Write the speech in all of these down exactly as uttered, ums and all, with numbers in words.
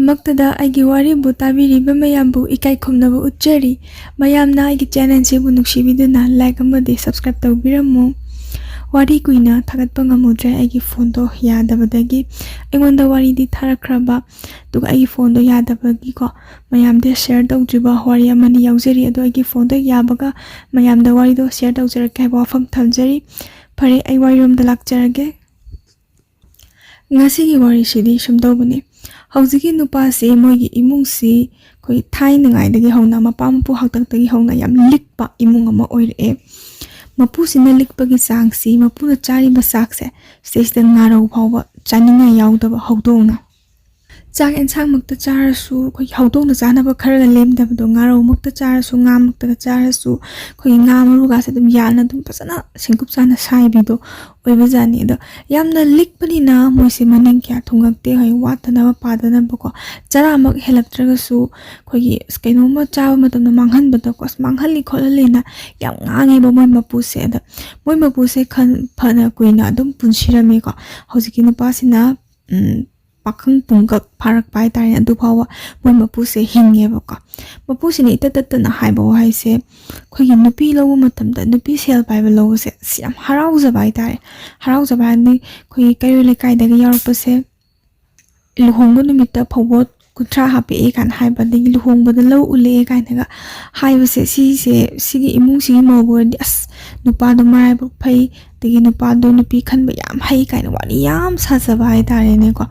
ꯃꯛꯇꯗ ꯑꯩꯒꯤ ꯋꯥꯔꯤꯕꯨ ꯇꯥꯕꯤꯔꯤꯕ ꯃꯌꯥꯝꯕꯨ ꯏꯀꯥꯏ ꯈꯨꯝꯅꯕ ꯎꯠꯆꯔꯤ꯫ ꯃꯌꯥꯝꯅ ꯑꯩꯒꯤ ꯆꯦꯅꯦꯜꯁꯤꯕꯨ ꯅꯨꯡꯁꯤꯕꯤꯗꯨꯅ ꯂꯥꯏꯛ ꯑꯃꯗꯤ ꯁꯕꯁꯀ꯭ꯔꯥꯏꯕ ꯇꯧꯕꯤꯔꯝꯃꯨ꯫ ꯋꯥꯔꯤ ꯀꯨꯏꯅ ꯊꯥꯒꯠꯄ ꯉꯝꯃꯨꯗ꯭ꯔꯦ, ꯑꯩꯒꯤ ꯐꯣꯟꯗꯣ ꯌꯥꯗꯕꯗꯒꯤ꯫ ꯑꯩꯉꯣꯟꯗ ꯋꯥꯔꯤꯗꯤ ꯊꯥꯔꯛꯈ꯭ꯔꯕ, ꯑꯗꯨꯒ ꯑꯩꯒꯤ ꯐꯣꯟꯗꯣ ꯌꯥꯗꯕꯒꯤꯀꯣ, ꯃꯌꯥꯝꯗ ꯁꯤꯌꯔ ꯇꯧꯗ꯭ꯔꯤꯕ ꯋꯥꯔꯤ ꯑꯃꯅꯤ ꯌꯥꯎꯖꯔꯤ꯫ ꯑꯗꯣ ꯑꯩꯒꯤ ꯐꯣꯟꯗꯣ ꯌꯥꯕꯒ ꯃꯌꯥꯝꯗ ꯋꯥꯔꯤꯗꯣ ꯁꯤꯌꯔ ꯇꯧꯖꯔꯛꯀꯦ ꯍꯥꯏꯕ ꯋꯥꯐꯝ ꯊꯝꯖꯔꯤ꯫ ꯐꯔꯦ, ꯑꯩ ꯋꯥꯔꯤꯔꯣꯝꯗ ꯂꯥꯛꯆꯔꯒꯦ꯫ ꯉꯁꯤꯒꯤ ꯋꯥꯔꯤꯁꯤꯗꯤ ꯁꯨꯝ ꯇꯧꯕꯅꯤ꯫ ꯍꯧꯖꯤꯛꯀꯤ ꯅꯨꯄꯥꯁꯤ, ꯃꯣꯏꯒꯤ ꯏꯃꯨꯡꯁꯤ ꯑꯩꯈꯣꯏ ꯊꯥꯏꯅꯉꯥꯏꯗꯒꯤ ꯍꯧꯅ, ꯃꯄꯥ ꯃꯄꯨ ꯍꯥꯛꯇꯛꯇꯒꯤ ꯍꯧꯅ ꯌꯥꯝ ꯂꯤꯛꯄ ꯏꯃꯨꯡ ꯑꯃ ꯑꯣꯏꯔꯛꯑꯦ꯫ ꯃꯄꯨꯁꯤꯅ ꯂꯤꯛꯄꯒꯤ ꯆꯥꯡꯁꯤ, ꯃꯄꯨꯅ ꯆꯥꯔꯤꯕ ꯆꯥꯛꯁꯦ, ꯁꯤꯗꯩꯁꯤꯗ ꯉꯥꯔꯧ ꯐꯥꯎꯕ ꯆꯥꯅꯤꯡꯉꯥꯏ ꯌꯥꯎꯗꯕ ꯍꯧꯗꯣꯡꯅ꯫ ꯆꯥꯛ ꯑꯦꯟꯁꯥꯡꯃꯛꯇ ꯆꯥꯔꯁꯨ, ꯑꯩꯈꯣꯏꯒꯤ ꯍꯧꯗꯣꯡꯅ ꯆꯥꯅꯕ ꯈꯔꯒ ꯂꯦꯝꯗꯕꯗꯣ, ꯉꯥꯔꯧꯃꯛꯇ ꯆꯥꯔꯁꯨ, ꯉꯥꯃꯛꯇꯒ ꯆꯥꯔꯁꯨ, ꯑꯩꯈꯣꯏꯒꯤ ꯉꯥ ꯃꯔꯨꯒꯥꯁꯦ ꯑꯗꯨꯝ ꯌꯥꯜꯂ ꯑꯗꯨꯝ ꯐꯖꯅ ꯁꯦꯡꯀꯨꯞ ꯆꯥꯅ ꯁꯥꯏꯕꯤꯗꯣ ꯑꯣꯏꯕꯖꯥꯠꯅꯤ꯫ ꯑꯗꯣ ꯌꯥꯝꯅ ꯂꯤꯛꯄꯅꯤꯅ ꯃꯣꯏꯁꯦ ꯃꯅꯤꯡ ꯀꯌꯥ ꯊꯨꯡꯉꯛꯇꯦ, ꯍꯣꯏ, ꯋꯥꯠꯇꯅꯕ ꯄꯥꯗꯅꯕꯀꯣ꯫ ꯆꯔꯥꯃꯛ ꯍꯦꯜꯂꯛꯇ꯭ꯔꯒꯁꯨ ꯑꯩꯈꯣꯏꯒꯤ ꯑꯁ ꯀꯩꯅꯣꯝꯃ ꯆꯥꯕ ꯃꯇꯝꯗ ꯃꯥꯡꯍꯟꯕꯗꯀꯣ, ꯑꯁ ꯃꯥꯡꯍꯜꯂꯤ ꯈꯣꯠꯍꯜꯂꯤꯅ ꯌꯥꯝ ꯉꯥꯡꯉꯦꯕ ꯃꯣꯏ ꯃꯄꯨꯁꯦ꯫ ꯑꯗ ꯃꯣꯏ ꯃꯄꯨꯁꯦ ꯈꯟ-, ꯐꯅ ꯀꯨꯏꯅ ꯑꯗꯨꯝ ꯄꯨꯟꯁꯤꯔꯝꯃꯦꯀꯣ꯫ ꯍꯧꯖꯤꯛꯀꯤ ꯅꯨꯄꯥꯁꯤꯅ, ꯎꯝ, ꯄꯥꯈꯪ ꯄꯨꯡꯀꯛ ꯐꯥꯔꯛꯄ ꯍꯥꯏꯇꯥꯔꯦ, ꯑꯗꯨꯐꯥꯎꯕ ꯃꯣꯏ ꯃꯄꯨꯁꯦ ꯍꯤꯡꯉꯦꯕꯀꯣ꯫ ꯃꯄꯨꯁꯤꯅ ꯏꯇꯠ ꯇꯠꯇꯅ ꯍꯥꯏꯕ ꯋꯥꯍꯩꯁꯦ, ꯑꯩꯈꯣꯏꯒꯤ ꯅꯨꯄꯤ ꯂꯧꯕ ꯃꯇꯝꯗ, ꯅꯨꯄꯤ ꯁꯦꯜ ꯄꯥꯏꯕ ꯂꯧꯕꯁꯦ ꯑꯁ ꯌꯥꯝ ꯍꯔꯥꯎꯖꯕ ꯍꯥꯏꯇꯥꯔꯦ꯫ ꯍꯔꯥꯎꯖꯕ ꯍꯥꯏꯗꯤ ꯑꯩꯈꯣꯏꯒꯤ ꯀꯩꯔꯣꯏ ꯂꯩꯀꯥꯏꯗꯒꯤ ꯌꯥꯎꯔꯛꯄꯁꯦ, ꯂꯨꯍꯣꯡꯕ ꯅꯨꯃꯤꯠꯇ ꯐꯧꯕꯣꯠ ꯀꯨꯟꯊ꯭ꯔꯥ ꯍꯥꯞꯄꯛꯑꯦ ꯀꯥꯏꯅ ꯍꯥꯏꯕ, ꯑꯗꯒꯤ ꯂꯨꯍꯣꯡꯕꯗ ꯂꯧ ꯎꯠꯂꯛꯑꯦ ꯀꯥꯏꯅꯒ ꯍꯥꯏꯕꯁꯦ, ꯁꯤꯁꯦ, ꯁꯤꯒꯤ ꯏꯃꯨꯡꯁꯤꯒꯤ ꯃꯧꯒ ꯑꯣꯏꯔꯗꯤ, "ꯑꯁ, ꯅꯨꯄꯥꯗꯣ ꯃꯔꯥꯏꯕꯛ ꯐꯩ, ꯑꯗꯒꯤ ꯅꯨꯄꯥꯗꯣ ꯅꯨꯄꯤ ꯈꯟꯕ ꯌꯥꯝ ꯍꯩ" ꯀꯥꯏꯅ ꯋꯥꯔꯤ ꯌꯥꯝ ꯁꯥꯖꯕ ꯍꯥꯏꯇꯥꯔꯦꯅꯦꯀꯣ꯫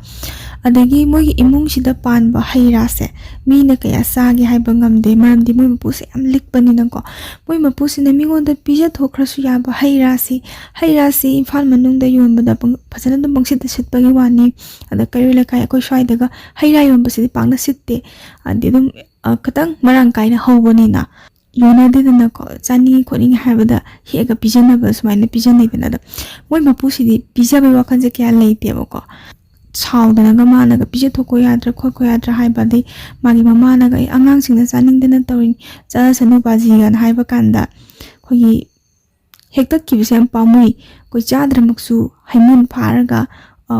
ꯑꯗꯒꯤ ꯃꯣꯏꯒꯤ ꯏꯃꯨꯡꯁꯤꯗ ꯄꯥꯟꯕ ꯍꯩ ꯔꯥꯁꯦ ꯃꯤꯅ ꯀꯌꯥ ꯆꯥꯒꯦ ꯍꯥꯏꯕ ꯉꯝꯗꯦ, ꯃꯔꯝꯗꯤ ꯃꯣꯏ ꯃꯄꯨꯁꯦ ꯌꯥꯝ ꯂꯤꯛꯄꯅꯤꯅꯀꯣ꯫ ꯃꯣꯏ ꯃꯄꯨꯁꯤꯅ ꯃꯤꯉꯣꯟꯗ ꯄꯤꯖꯊꯣꯛꯈ꯭ꯔꯁꯨ ꯌꯥꯕ ꯍꯩ ꯔꯥꯁꯤ, ꯍꯩ ꯔꯥꯁꯤ ꯏꯝꯐꯥꯜ ꯃꯅꯨꯡꯗ ꯌꯣꯟꯕꯗ ꯄꯪ-, ꯐꯖꯅ ꯑꯗꯨꯝ ꯄꯪꯁꯤꯠꯇ ꯁꯤꯠꯄꯒꯤ ꯋꯥꯅꯤ꯫ ꯑꯗ ꯀꯩꯔꯣꯏ ꯂꯩꯀꯥꯏ ꯑꯩꯈꯣꯏ ꯁ꯭ꯋꯥꯏꯗꯒ ꯍꯩ ꯔꯥ ꯌꯣꯟꯕꯁꯤꯗꯤ ꯄꯥꯛꯅ ꯁꯤꯠꯇꯦ꯫ ꯑꯗꯤ ꯑꯗꯨꯝ, ꯑ, ꯈꯤꯇꯪ ꯃꯔꯥꯡ ꯀꯥꯏꯅ ꯍꯧꯕꯅꯤꯅ ꯌꯣꯟꯅꯗꯦꯗꯅꯀꯣ, ꯆꯥꯅꯤꯡꯉꯤ ꯈꯣꯠꯅꯤꯡꯉꯤ ꯍꯥꯏꯕꯗ ꯍꯦꯛꯑꯒ ꯄꯤꯖꯅꯕ ꯁꯨꯃꯥꯏꯅ ꯄꯤꯖꯅꯩꯗꯅ꯫ ꯑꯗꯣ ꯃꯣꯏ ꯃꯄꯨꯁꯤꯗꯤ ꯄꯤꯖꯕꯩ ꯋꯥꯈꯜꯁꯦ ꯀꯌꯥ ꯂꯩꯇꯦꯕꯀꯣ꯫ ꯁꯥꯎꯗꯅꯒ ꯃꯥꯅꯒ "ꯄꯤꯖꯊꯣꯛꯈꯣ ꯌꯥꯗ꯭ꯔꯥ, ꯈꯣꯠꯈꯣ ꯌꯥꯗ꯭ꯔꯥ" ꯍꯥꯏꯕ, ꯑꯗꯩ ꯃꯥꯒꯤ ꯃꯃꯥꯅꯒ "ꯑꯩ ꯑꯉꯥꯡꯁꯤꯡꯅ ꯆꯥꯅꯤꯡꯗꯅ ꯇꯧꯔꯤꯅꯤ, ꯆꯠꯂꯁꯅꯨ ꯕꯥꯖꯤꯒꯅ" ꯍꯥꯏꯕ ꯀꯥꯟꯗ, ꯑꯩꯈꯣꯏꯒꯤ ꯍꯦꯛꯇꯠꯈꯤꯕꯁꯦ ꯌꯥꯝ ꯄꯥꯝꯃꯨꯏ꯫ ꯑꯩꯈꯣꯏ ꯆꯥꯗ꯭ꯔꯃꯛꯁꯨ ꯍꯩꯃꯨꯟ ꯐꯥꯔꯒ, ꯑ,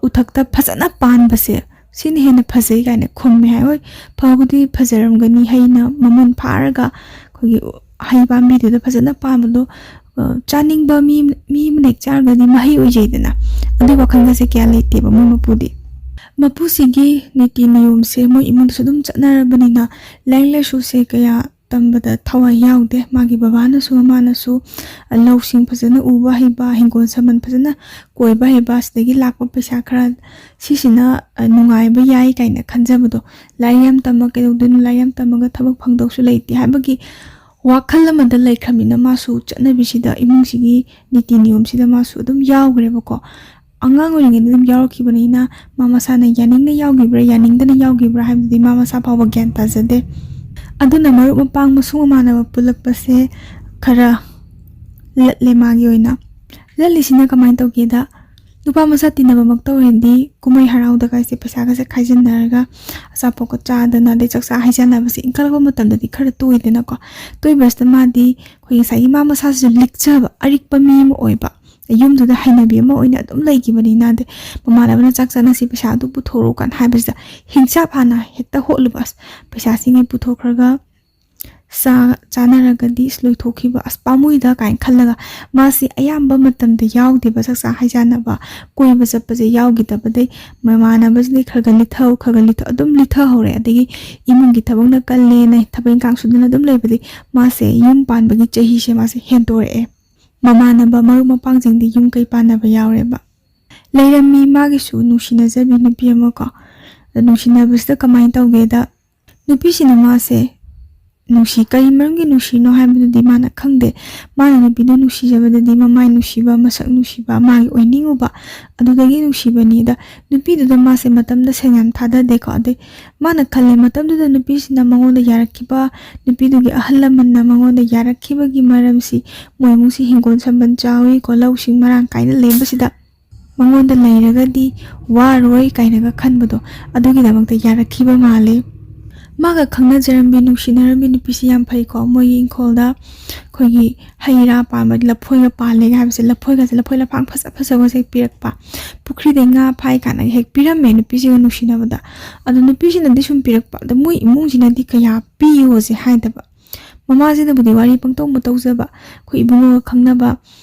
ꯎꯊꯛꯇ ꯐꯖꯅ ꯄꯥꯟꯕꯁꯦ, ꯁꯤꯅ ꯍꯦꯟꯅ ꯐꯖꯩ" ꯀꯥꯏꯅ ꯈꯨꯝꯃꯦ ꯍꯥꯏ꯫ ꯍꯣꯏ, ꯐꯕꯨꯗꯤ ꯐꯖꯔꯝꯒꯅꯤ, ꯍꯩꯅ ꯃꯃꯨꯟ ꯐꯥꯔꯒ ꯑꯩꯈꯣꯏꯒꯤ ꯍꯩ ꯄꯥꯝꯕꯤꯗꯨꯗ ꯐꯖꯅ ꯄꯥꯟꯕꯗꯣ, ꯑ, ꯆꯥꯅꯤꯡꯕ ꯃꯤ, ꯃꯤ ꯑꯃꯅ ꯍꯦꯛ ꯆꯥꯔꯒꯗꯤ ꯃꯍꯩ ꯑꯣꯏꯖꯩꯗꯅ꯫ ꯑꯗꯨꯒꯤ ꯋꯥꯈꯜꯒꯁꯦ ꯀꯌꯥ ꯂꯩꯇꯦꯕ ꯃꯣꯏ ꯃꯄꯨꯗꯤ꯫ ꯃꯄꯨꯁꯤꯒꯤ ꯅꯤꯇꯤ ꯅꯤꯌꯣꯝꯁꯦ ꯃꯣꯏ ꯏꯃꯨꯡꯗꯁꯨ ꯑꯗꯨꯝ ꯆꯠꯅꯔꯕꯅꯤꯅ, ꯂꯥꯏꯔꯤꯛ ꯂꯥꯏꯁꯨꯁꯦ ꯀꯌꯥ ꯇꯝꯕꯗ ꯊꯋꯥꯏ ꯌꯥꯎꯗꯦ꯫ ꯃꯥꯒꯤ ꯕꯕꯥꯅꯁꯨ ꯃꯃꯥꯅꯁꯨ, ꯑ, ꯂꯧꯁꯤꯡ ꯐꯖꯅ ꯎꯕ ꯍꯩꯕ, ꯍꯤꯡꯒꯣꯜ ꯁꯝꯕꯜ ꯐꯖꯅ ꯀꯣꯏꯕ ꯍꯩꯕ, ꯁꯤꯗꯒꯤ ꯂꯥꯛꯄ ꯄꯩꯁꯥ ꯈꯔ, ꯁꯤꯁꯤꯅ, ꯑ, ꯅꯨꯡꯉꯥꯏꯕ ꯌꯥꯏ ꯀꯥꯏꯅ ꯈꯟꯖꯕꯗꯣ, "ꯂꯥꯏꯔꯤꯛ ꯌꯥꯝ ꯇꯝꯃ ꯀꯩꯗꯧꯗꯣꯏꯅꯣ, ꯂꯥꯏꯔꯤꯛ ꯌꯥꯝ ꯇꯝꯃꯒ ꯊꯕꯛ ꯐꯪꯗꯧꯁꯨ ꯂꯩꯇꯦ" ꯍꯥꯏꯕꯒꯤ ꯋꯥꯈꯜ ꯑꯃꯗ ꯂꯩꯈ꯭ꯔꯕꯅꯤꯅ, ꯃꯥꯁꯨ ꯆꯠꯅꯕꯤꯁꯤꯗ, ꯏꯃꯨꯡꯁꯤꯒꯤ ꯅꯤꯇꯤ ꯅꯤꯌꯣꯝꯁꯤꯗ ꯃꯥꯁꯨ ꯑꯗꯨꯝ ꯌꯥꯎꯈ꯭ꯔꯦꯕꯀꯣ꯫ ꯑꯉꯥꯡ ꯑꯣꯏꯔꯤꯉꯩꯗ ꯑꯗꯨꯝ ꯌꯥꯎꯔꯛꯈꯤꯕꯅꯤꯅ, ꯃꯥ ꯃꯁꯥꯅ ꯌꯥꯅꯤꯡꯅ ꯌꯥꯎꯈꯤꯕ꯭ꯔꯥ, ꯌꯥꯅꯤꯡꯗꯅ ꯌꯥꯎꯈꯤꯕ꯭ꯔꯥ ꯍꯥꯏꯕꯗꯨꯗꯤ ꯃꯥ ꯃꯁꯥ ꯐꯥꯎꯕ ꯒ꯭ꯌꯥꯟ ꯇꯥꯖꯗꯦ꯫ ꯑꯗꯨꯅ ꯃꯔꯨꯞ ꯃꯄꯥꯡ, ꯃꯁꯨꯡ ꯃꯃꯥꯟꯅꯕ ꯄꯨꯜꯂꯛꯄꯁꯦ ꯈꯔ ꯂꯠꯂꯦ ꯃꯥꯒꯤ ꯑꯣꯏꯅ꯫ ꯂꯠꯂꯤꯁꯤꯅ ꯀꯃꯥꯏꯅ ꯇꯧꯒꯦꯗ, ꯅꯨꯄꯥ ꯃꯁꯥ ꯇꯤꯟꯅꯕꯃꯛꯇ ꯑꯣꯏꯔꯗꯤ ꯀꯨꯝꯍꯩ ꯍꯔꯥꯎꯗ ꯀꯥꯏꯁꯦ ꯄꯩꯁꯥꯒꯁꯦ ꯈꯥꯏꯖꯤꯟꯅꯔꯒ ꯑꯆꯥꯄꯣꯠꯀ ꯆꯥꯗꯅ, ꯑꯗꯩ ꯆꯥꯛꯆꯥ ꯍꯩꯖꯥꯟꯅꯕꯁꯦ ꯏꯟꯈꯠꯂꯛꯄ ꯃꯇꯝꯗꯗꯤ ꯈꯔ ꯇꯣꯏꯗꯅꯀꯣ꯫ ꯇꯣꯏꯕꯁꯤꯗ ꯃꯥꯗꯤ ꯑꯩꯈꯣꯏꯒꯤ ꯉꯁꯥꯏꯒꯤ ꯃꯥ ꯃꯁꯥꯁꯤꯁꯨ ꯂꯤꯛꯆꯕ, ꯑꯔꯤꯛꯄ ꯃꯤ ꯑꯃ ꯑꯣꯏꯕ, ꯌꯨꯝꯗꯨꯗ ꯍꯩꯅꯕꯤ ꯑꯃ ꯑꯣꯏꯅ ꯑꯗꯨꯝ ꯂꯩꯈꯤꯕꯅꯤꯅ, ꯑꯗꯩ ꯃꯃꯥꯟꯅꯕꯅ "ꯆꯥꯛ ꯆꯥꯅꯁꯤ, ꯄꯩꯁꯥ ꯑꯗꯨ ꯄꯨꯊꯣꯔꯛꯎ" ꯀꯥꯏꯅ ꯍꯥꯏꯕꯁꯤꯗ ꯍꯤꯡꯁꯥꯞ ꯍꯥꯟꯅ ꯍꯦꯛꯇ ꯍꯣꯠꯂꯨꯕ꯫ "ꯑꯁ, ꯄꯩꯁꯥꯁꯤꯡꯉꯩ ꯄꯨꯊꯣꯛꯈ꯭ꯔꯒ ꯆꯥ-, ꯆꯥꯅꯔꯒꯗꯤ ꯑꯁ ꯂꯣꯏꯊꯣꯛꯈꯤꯕ, ꯑꯁ ꯄꯥꯝꯃꯨꯏꯗ" ꯀꯥꯏꯅ ꯈꯜꯂꯒ, ꯃꯥꯁꯤ ꯑꯌꯥꯝꯕ ꯃꯇꯝꯗ ꯌꯥꯎꯗꯦꯕ ꯆꯥꯛꯆꯥ ꯍꯩꯖꯥꯟꯅꯕ, ꯀꯣꯏꯕ ꯆꯠꯄꯁꯦ ꯌꯥꯎꯈꯤꯗꯕꯗꯩ ꯃꯃꯥꯟꯅꯕꯁꯤꯡꯗꯩ ꯈꯔ ꯈꯔ ꯂꯤꯊꯧ, ꯈꯔ ꯈꯔ ꯂꯤꯊꯧ, ꯑꯗꯨꯝ ꯂꯤꯊꯍꯧꯔꯦ꯫ ꯑꯗꯒꯤ ꯏꯃꯨꯡꯒꯤ ꯊꯕꯛꯅ ꯀꯜꯂꯦꯅ ꯊꯕꯛ ꯏꯪꯈꯥꯡ ꯁꯨꯗꯅ ꯑꯗꯨꯝ ꯂꯩꯕꯗꯤ ꯃꯥꯁꯦ ꯌꯨꯝ ꯄꯥꯟꯕꯒꯤ ꯆꯍꯤꯁꯦ ꯃꯥꯁꯦ ꯍꯦꯟꯗꯣꯔꯛꯑꯦ꯫ ꯃꯃꯥꯟꯅꯕ ꯃꯔꯨꯞ ꯃꯄꯥꯡꯁꯤꯡꯗꯤ ꯌꯨꯝ ꯀꯩ ꯄꯥꯟꯅꯕ ꯌꯥꯎꯔꯦꯕ꯫ ꯂꯩꯔꯝꯃꯤ ꯃꯥꯒꯤꯁꯨ ꯅꯨꯡꯁꯤꯅꯖꯕꯤ ꯅꯨꯄꯤ ꯑꯃ ꯀꯣ꯫ ꯑꯗ ꯅꯨꯡꯁꯤꯅꯕꯁꯤꯗ ꯀꯃꯥꯏꯅ ꯇꯧꯒꯦꯗ, ꯅꯨꯄꯤꯁꯤꯅ ꯃꯥꯁꯦ ꯅꯨꯡꯁꯤ, ꯀꯔꯤ ꯃꯔꯝꯒꯤ ꯅꯨꯡꯁꯤꯅꯣ ꯍꯥꯏꯕꯗꯨꯗꯤ ꯃꯥꯅ ꯈꯪꯗꯦ꯫ ꯃꯥꯅ ꯅꯨꯄꯤꯗꯨ ꯅꯨꯡꯁꯤꯖꯕꯗꯗꯤ ꯃꯃꯥꯏ ꯅꯨꯡꯁꯤꯕ, ꯃꯁꯛ ꯅꯨꯡꯁꯤꯕ, ꯃꯥꯒꯤ ꯑꯣꯏꯅꯤꯡꯉꯨꯕ, ꯑꯗꯨꯗꯒꯤ ꯅꯨꯡꯁꯤꯕꯅꯤ꯫ ꯑꯗ ꯅꯨꯄꯤꯗꯨꯗ ꯃꯥꯁꯦ ꯃꯇꯝꯗ ꯁꯦꯟ ꯌꯥꯝ ꯊꯥꯗꯗꯦꯀꯣ꯫ ꯑꯗꯩ ꯃꯥꯅ ꯈꯜꯂꯦ, ꯃꯇꯝꯗꯨꯗ ꯅꯨꯄꯤꯁꯤꯅ ꯃꯉꯣꯟꯗ ꯌꯥꯔꯛꯈꯤꯕ, ꯅꯨꯄꯤꯗꯨꯒꯤ ꯑꯍꯜ ꯂꯃꯟꯅ ꯃꯉꯣꯟꯗ ꯌꯥꯔꯛꯈꯤꯕꯒꯤ ꯃꯔꯝꯁꯤ, ꯃꯣꯏ ꯏꯃꯨꯡꯁꯤ ꯍꯤꯡꯒꯣꯜ ꯁꯝꯕꯜ ꯆꯥꯎꯏꯀꯣ, ꯂꯧꯁꯤꯡ ꯃꯔꯥꯡ ꯀꯥꯏꯅ ꯂꯩꯕꯁꯤꯗ ꯃꯉꯣꯟꯗ ꯂꯩꯔꯒꯗꯤ ꯋꯥꯔꯣꯏ ꯀꯥꯏꯅꯒ ꯈꯟꯕꯗꯣ, ꯑꯗꯨꯒꯤꯗꯃꯛꯇ ꯌꯥꯔꯛꯈꯤꯕ ꯃꯥꯜꯂꯦ꯫ ꯃꯥꯒ ꯈꯪꯅꯖꯔꯝꯕꯤ, ꯅꯨꯡꯁꯤꯅꯔꯝꯕꯤ ꯅꯨꯄꯤꯁꯤ ꯌꯥꯝ ꯐꯩꯀꯣ꯫ ꯃꯣꯏꯒꯤ ꯏꯪꯈꯣꯜꯗ ꯑꯩꯈꯣꯏꯒꯤ ꯍꯩ ꯔꯥ ꯄꯥꯟꯕ, ꯂꯐꯣꯏꯒ ꯄꯥꯜꯂꯦꯒ ꯍꯥꯏꯕꯁꯦ, ꯂꯐꯣꯏꯒꯁꯦ, ꯂꯐꯣꯏ ꯂꯐꯥꯡ ꯐꯖ ꯐꯖꯕꯁꯦ ꯄꯤꯔꯛꯄ, ꯄꯨꯈ꯭ꯔꯤꯗꯩ ꯉꯥ ꯐꯥꯏ ꯀꯥꯏꯅꯒ ꯍꯦꯛ ꯄꯤꯔꯝꯃꯦ ꯅꯨꯄꯤꯁꯤꯒ ꯅꯨꯡꯁꯤꯅꯕꯗ꯫ ꯑꯗꯣ ꯅꯨꯄꯤꯁꯤꯅꯗꯤ ꯁꯨꯝ ꯄꯤꯔꯛꯄ, ꯑꯗꯣ ꯃꯣꯏ ꯏꯃꯨꯡꯁꯤꯅꯗꯤ ꯀꯌꯥ ꯄꯤꯌꯣꯁꯦ ꯍꯥꯏꯗꯕ꯫ ꯃꯃꯥꯁꯤꯅꯕꯨꯗꯤ ꯋꯥꯔꯤ ꯄꯪꯇꯧ ꯃꯇꯧꯖꯕ, ꯑꯩꯈꯣꯏ ꯏꯕꯨꯡꯉꯣꯒ ꯈꯪꯅꯕ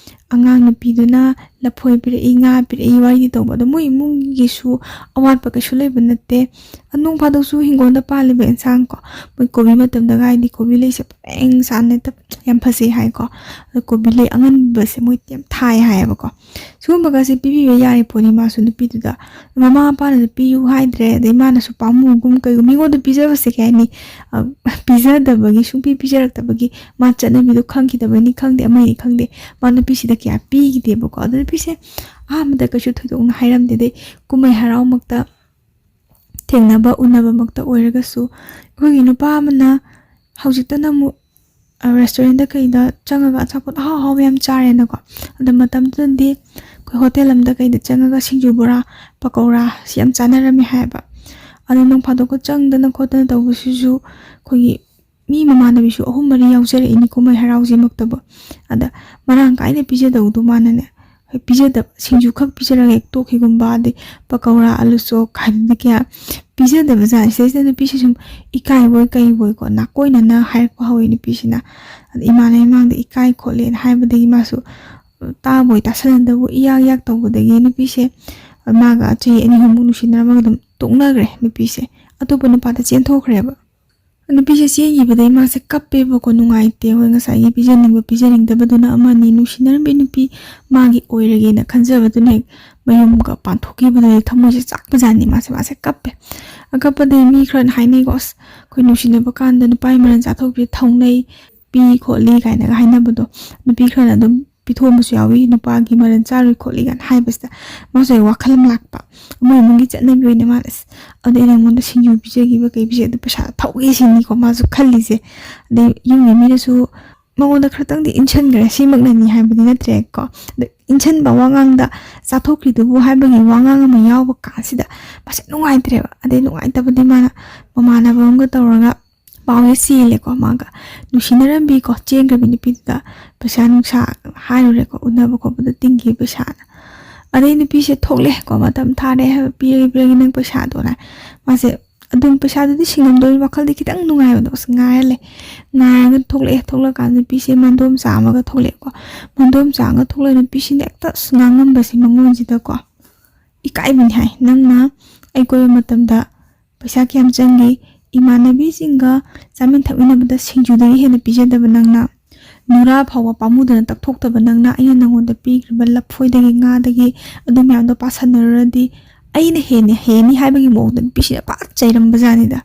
ꯑꯉꯥꯡ ꯅꯨꯄꯤꯗꯨꯅ ꯂꯐꯣꯏ ꯄꯤꯔꯛꯏ, ꯉꯥ ꯄꯤꯔꯛꯏ, ꯋꯥꯔꯤꯗꯤ ꯇꯧꯕ꯫ ꯑꯗꯣ ꯃꯣꯏ ꯏꯃꯨꯡꯒꯤꯁꯨ ꯑꯋꯥꯠꯄ ꯀꯩꯁꯨ ꯂꯩꯕ ꯅꯠꯇꯦ꯫ ꯅꯣꯡ ꯐꯥꯗꯣꯛꯁꯨ ꯍꯤꯡꯒꯣꯜꯗ ꯄꯥꯜꯂꯤꯕ ꯏꯟꯁꯥꯡ ꯀꯣ, ꯃꯣꯏ ꯀꯣꯕꯤ ꯃꯇꯝꯗꯒ ꯍꯥꯏꯗꯤ ꯀꯣꯕꯤ ꯂꯩꯁꯦ ꯄꯔꯦꯡ ꯁꯥꯟꯅ ꯌꯥꯝ ꯐꯖꯩ ꯍꯥꯏꯀꯣ꯫ ꯑꯗꯣ ꯀꯣꯕꯤ ꯂꯩ ꯑꯉꯟꯕꯁꯦ ꯃꯣꯏ ꯌꯥꯝ ꯊꯥꯏ ꯍꯥꯏꯌꯦꯕꯀꯣ꯫ ꯁꯤꯒꯨꯝꯕꯒꯁꯦ ꯄꯤꯕꯤꯕ ꯌꯥꯔꯤ ꯄꯣꯠꯅꯤ ꯃꯥꯁꯨ ꯅꯨꯄꯤꯗꯨꯗ꯫ ꯃꯃꯥ ꯃꯄꯥꯅꯁꯨ ꯄꯤꯌꯨ ꯍꯥꯏꯗ꯭ꯔꯦ, ꯑꯗꯩ ꯃꯥꯅꯁꯨ ꯄꯥꯝꯃꯨꯒꯨꯝ ꯀꯩꯒꯨꯝ, ꯃꯤꯉꯣꯟꯗ ꯄꯤꯖꯕꯁꯦ ꯀꯩ ꯍꯥꯏꯅꯤ, ꯑ, ꯄꯤꯖꯗꯕꯒꯤ, ꯁꯨꯡꯄꯤ ꯄꯤꯖꯔꯛꯇꯕꯒꯤ, ꯃꯥ ꯆꯠꯅꯕꯤꯗꯣ ꯈꯪꯈꯤꯗꯕꯅꯤ ꯈꯪꯗꯦ, ꯑꯃꯅꯤ ꯈꯪꯗꯦ, ꯃꯥ ꯅꯨꯄꯤꯁꯤꯗ ꯀꯌꯥ ꯄꯤꯈꯤꯗꯦꯕꯀꯣ꯫ ꯑꯗꯣ ꯅꯨꯄꯤꯁꯦ ꯑꯍꯥꯟꯕꯗ ꯀꯩꯁꯨ ꯊꯣꯏꯗꯣꯛꯅ ꯍꯥꯏꯔꯝꯗꯦ꯫ ꯑꯗꯩ ꯀꯨꯝꯍꯩ ꯍꯔꯥꯎꯃꯛꯇ ꯊꯦꯡꯅꯕ ꯎꯅꯕꯃꯛꯇ ꯑꯣꯏꯔꯒꯁꯨ, ꯑꯩꯈꯣꯏꯒꯤ ꯅꯨꯄꯥ ꯑꯃꯅ ꯍꯧꯖꯤꯛꯇꯅ ꯑꯃꯨꯛ, ꯑ, ꯔꯦꯁꯇꯨꯔꯦꯟꯗ ꯀꯩꯗ ꯆꯪꯉꯒ ꯑꯆꯥꯄꯣꯠ ꯑꯍꯥꯎ ꯑꯍꯥꯎꯕ ꯌꯥꯝ ꯆꯥꯔꯦꯅꯀꯣ꯫ ꯑꯗ ꯃꯇꯝꯗꯨꯗꯗꯤ ꯑꯩꯈꯣꯏ ꯍꯣꯇꯦꯜ ꯑꯃꯗ ꯀꯩꯗ ꯆꯪꯉꯒ ꯁꯤꯡꯖꯨ ꯕꯣꯔꯥ, ꯄꯀꯧꯔꯥ ꯁꯤ ꯌꯥꯝ ꯆꯥꯅꯔꯝꯃꯦ ꯍꯥꯏꯌꯦꯕ꯫ ꯑꯗꯣ ꯅꯣꯡ ꯐꯥꯗꯣꯛꯀ ꯆꯪꯗꯅ ꯈꯣꯠꯇꯅ ꯇꯧꯕꯁꯤꯁꯨ ꯑꯩꯈꯣꯏꯒꯤ ꯃꯤ ꯃꯃꯥꯟꯅꯕꯤꯁꯨ ꯑꯍꯨꯝ ꯃꯔꯤ ꯌꯥꯎꯖꯔꯛꯏꯅꯤ ꯀꯨꯝꯍꯩ ꯍꯔꯥꯎꯁꯤꯃꯛꯇꯕꯨ꯫ ꯑꯗ ꯃꯔꯥꯡ ꯀꯥꯏꯅ ꯄꯤꯖꯗꯧꯗꯣ ꯃꯥꯅꯅꯦ, ꯍꯣꯏ, ꯄꯤꯖꯗꯕ, ꯁꯤꯡꯖꯨ ꯈꯛ ꯄꯤꯖꯔꯒ ꯍꯦꯛ ꯇꯣꯛꯈꯤꯒꯨꯝꯕ, ꯑꯗꯩ ꯄꯀꯧꯔꯥ, ꯑꯂꯨ ꯆꯣꯞ ꯀꯥꯏꯅ ꯀꯌꯥ ꯄꯤꯖꯗꯕ ꯖꯥꯠꯅꯤ꯫ ꯁꯤꯗꯩꯁꯤꯗ ꯅꯨꯄꯤꯁꯦ ꯁꯨꯝ ꯏꯀꯥꯏꯕꯣꯏ ꯀꯩꯕꯣꯏꯀꯣ, ꯅꯥꯀꯣꯏꯅꯅ ꯍꯥꯏꯔꯛꯄ ꯍꯧꯋꯤ ꯅꯨꯄꯤꯁꯤꯅ꯫ ꯑꯗ ꯏꯃꯥꯟꯅꯕꯤ ꯃꯃꯥꯡꯗ ꯏꯀꯥꯏ ꯈꯣꯠꯂꯦꯅ ꯍꯥꯏꯕꯗꯒꯤ ꯃꯥꯁꯨ ꯇꯥꯕꯣꯏ ꯇꯥꯁꯟꯅꯗꯕꯣꯏ ꯏꯌꯥꯛ ꯏꯌꯥꯛ ꯇꯧꯕꯗꯒꯤ ꯅꯨꯄꯤꯁꯦ ꯃꯥꯒ ꯆꯍꯤ ꯑꯅꯤ ꯑꯍꯨꯝꯃꯨꯛ ꯅꯨꯡꯁꯤꯅꯔꯝꯃꯒ ꯑꯗꯨꯝ ꯇꯣꯛꯅꯈ꯭ꯔꯦ ꯅꯨꯄꯤꯁꯦ꯫ ꯑꯇꯣꯞꯄ ꯅꯨꯄꯥꯗ ꯆꯦꯟꯊꯣꯛꯈ꯭ꯔꯦꯕ꯫ ꯅꯨꯄꯤꯁꯦ ꯆꯦꯟꯈꯤꯕꯗꯩ ꯃꯥꯁꯦ ꯀꯞꯄꯦꯕꯀꯣ, ꯅꯨꯡꯉꯥꯏꯇꯦ꯫ ꯍꯣꯏ, ꯉꯁꯥꯏꯒꯤ ꯄꯤꯖꯅꯤꯡꯕ ꯄꯤꯖꯅꯤꯡꯗꯕꯗꯨꯅ ꯑꯃꯅꯤ, ꯅꯨꯡꯁꯤꯅꯔꯝꯕꯤ ꯅꯨꯄꯤ ꯃꯥꯒꯤ ꯑꯣꯏꯔꯒꯦꯅ ꯈꯟꯖꯕꯗꯨꯅ ꯍꯦꯛ ꯃꯌꯨꯝꯒ ꯄꯥꯟꯊꯣꯛꯈꯤꯕꯗꯨꯗꯤ ꯊꯃꯣꯏꯁꯦ ꯆꯥꯛꯄꯖꯥꯠꯅꯤ꯫ ꯃꯥꯁꯦ, ꯃꯥꯁꯦ ꯀꯞꯄꯦ꯫ ꯑꯀꯞꯄꯗꯩ ꯃꯤ ꯈꯔꯅ ꯍꯥꯏꯅꯩꯀꯣ, "ꯑꯁ, ꯑꯩꯈꯣꯏ ꯅꯨꯡꯁꯤꯅꯕ ꯀꯥꯟꯗ ꯅꯨꯄꯥꯒꯤ ꯃꯔꯟ ꯆꯥꯊꯣꯛꯄꯁꯦ ꯊꯧꯅꯩ, ꯄꯤ ꯈꯣꯠꯂꯤ" ꯀꯥꯏꯅꯒ ꯍꯥꯏꯅꯕꯗꯣ꯫ ꯅꯨꯄꯤ ꯈꯔꯅ ꯑꯗꯨꯝ ꯄꯤꯊꯣꯛꯑꯝꯕꯁꯨ ꯌꯥꯎꯏ, "ꯅꯨꯄꯥꯒꯤ ꯃꯔꯟ ꯆꯥꯔꯨꯏ ꯈꯣꯠꯂꯤ" ꯀꯥꯏꯅ ꯍꯥꯏꯕꯁꯤꯗ ꯃꯥꯁꯨ ꯍꯦꯛ ꯋꯥꯈꯜ ꯑꯃ ꯂꯥꯛꯄ꯫ ꯃꯣꯏ ꯏꯃꯨꯡꯒꯤ ꯆꯠꯅꯕꯤ ꯑꯣꯏꯅ ꯃꯥꯅ, "ꯑꯁ, ꯑꯗꯨꯗꯤ ꯑꯩꯅ ꯅꯉꯣꯟꯗ ꯁꯤꯡꯖꯨ ꯄꯤꯖꯈꯤꯕ ꯀꯩ ꯄꯤꯖꯩ, ꯑꯗꯨ ꯄꯩꯁꯥ ꯊꯧꯒꯦ ꯁꯤꯅꯤꯀꯣ" ꯃꯥꯁꯨ ꯈꯜꯂꯤꯁꯦ꯫ ꯑꯗꯩ ꯌꯨꯝꯒꯤ ꯃꯤꯅꯁꯨ ꯃꯉꯣꯟꯗ ꯈꯔꯇꯪꯗꯤ ꯏꯟꯁꯤꯟꯈ꯭ꯔꯦ, ꯁꯤꯃꯛꯅꯅꯤ ꯍꯥꯏꯕꯗꯤ ꯅꯠꯇ꯭ꯔꯦꯀꯣ꯫ ꯑꯗ ꯏꯟꯁꯤꯟꯕ ꯋꯥꯉꯥꯡꯗ ꯆꯥꯊꯣꯛꯈ꯭ꯔꯤꯗꯨꯕꯨ ꯍꯥꯏꯕꯒꯤ ꯋꯥꯉꯥꯡ ꯑꯃ ꯌꯥꯎꯕ ꯀꯥꯟꯁꯤꯗ ꯃꯥꯁꯦ ꯅꯨꯡꯉꯥꯏꯇ꯭ꯔꯦꯕ꯫ ꯑꯗꯩ ꯅꯨꯡꯉꯥꯏꯇꯕꯗꯤ ꯃꯥꯅ ꯃꯃꯥꯟꯅꯕ ꯑꯃꯒ ꯇꯧꯔꯒ ꯄꯥꯎꯁꯦ ꯆꯦꯜꯂꯦꯀꯣ꯫ ꯃꯥꯒ ꯅꯨꯡꯁꯤꯅꯔꯝꯕꯤꯀꯣ, ꯆꯦꯟꯈ꯭ꯔꯕꯤ ꯅꯨꯄꯤꯗꯨꯗ ꯄꯩꯁꯥ ꯅꯨꯡꯁꯥ ꯍꯥꯏꯔꯨꯔꯦꯀꯣ, ꯎꯅꯕ ꯈꯣꯠꯄꯗ ꯇꯤꯡꯈꯤꯕ ꯄꯩꯁꯥꯅ꯫ ꯑꯗꯩ ꯅꯨꯄꯤꯁꯦ ꯊꯣꯛꯂꯛꯑꯦꯀꯣ, ꯃꯇꯝ ꯊꯥꯔꯦ ꯍꯥꯏꯕ, "ꯄꯤꯔꯒꯦ, ꯄꯤꯔꯒꯦ ꯅꯪ ꯄꯩꯁꯥꯗꯣꯅ"꯫ ꯃꯥꯁꯦ ꯑꯗꯨꯝ ꯄꯩꯁꯥꯗꯨꯗꯤ ꯁꯤꯡꯉꯝꯗꯣꯏꯅꯤ, ꯋꯥꯈꯜꯗꯤ ꯈꯤꯇꯪ ꯅꯨꯡꯉꯥꯏꯕꯗꯣ, ꯑꯁ ꯉꯥꯏꯔ ꯂꯩ꯫ ꯉꯥꯏꯔꯒ ꯊꯣꯛꯂꯛꯑꯦ꯫ ꯊꯣꯛꯂꯛꯀꯥꯟꯗ ꯅꯨꯄꯤꯁꯦ ꯃꯟꯗꯣꯝꯆꯥ ꯑꯃꯒ ꯊꯣꯛꯂꯛꯑꯦꯀꯣ꯫ ꯃꯟꯗꯣꯝꯆꯥ ꯑꯃꯒ ꯊꯣꯛꯂꯛꯑ ꯅꯨꯄꯤꯁꯤꯅ ꯍꯦꯛꯇ ꯑꯁ ꯉꯥꯡꯉꯝꯕꯁꯦ ꯃꯉꯣꯟꯁꯤꯗꯀꯣ, ꯏꯀꯥꯏꯕꯅꯤ ꯍꯥꯏ, "ꯅꯪꯅ ꯑꯩ ꯀꯣꯏꯕ ꯃꯇꯝꯗ ꯄꯩꯁꯥ ꯀꯌꯥꯝ ꯆꯪꯒꯦ? ꯏꯃꯥꯟꯅꯕꯤꯁꯤꯡꯒ ꯆꯥꯃꯤꯟ ꯊꯛꯃꯤꯟꯅꯕꯗ ꯁꯤꯡꯖꯨꯗꯒꯤ ꯍꯦꯟꯅ ꯄꯤꯖꯗꯕ ꯅꯪꯅ, ꯅꯨꯔꯥ ꯐꯥꯎꯕ ꯄꯥꯝꯃꯨꯗꯅ ꯇꯛꯊꯣꯛꯇꯕ ꯅꯪꯅ, ꯑꯩꯅ ꯅꯪꯉꯣꯟꯗ ꯄꯤꯈ꯭ꯔꯤꯕ ꯂꯐꯣꯏꯗꯒꯤ, ꯉꯥꯗꯒꯤ, ꯑꯗꯨ ꯃꯌꯥꯝꯗꯣ ꯄꯥꯁꯟꯅꯔꯨꯔꯗꯤ ꯑꯩꯅ ꯍꯦꯟꯅ ꯍꯦꯟꯅꯤ" ꯍꯥꯏꯕꯒꯤ ꯃꯑꯣꯡꯗ ꯅꯨꯄꯤꯁꯤꯅ ꯄꯥꯛ ꯆꯩꯔꯝꯕꯖꯥꯠꯅꯤꯗ꯫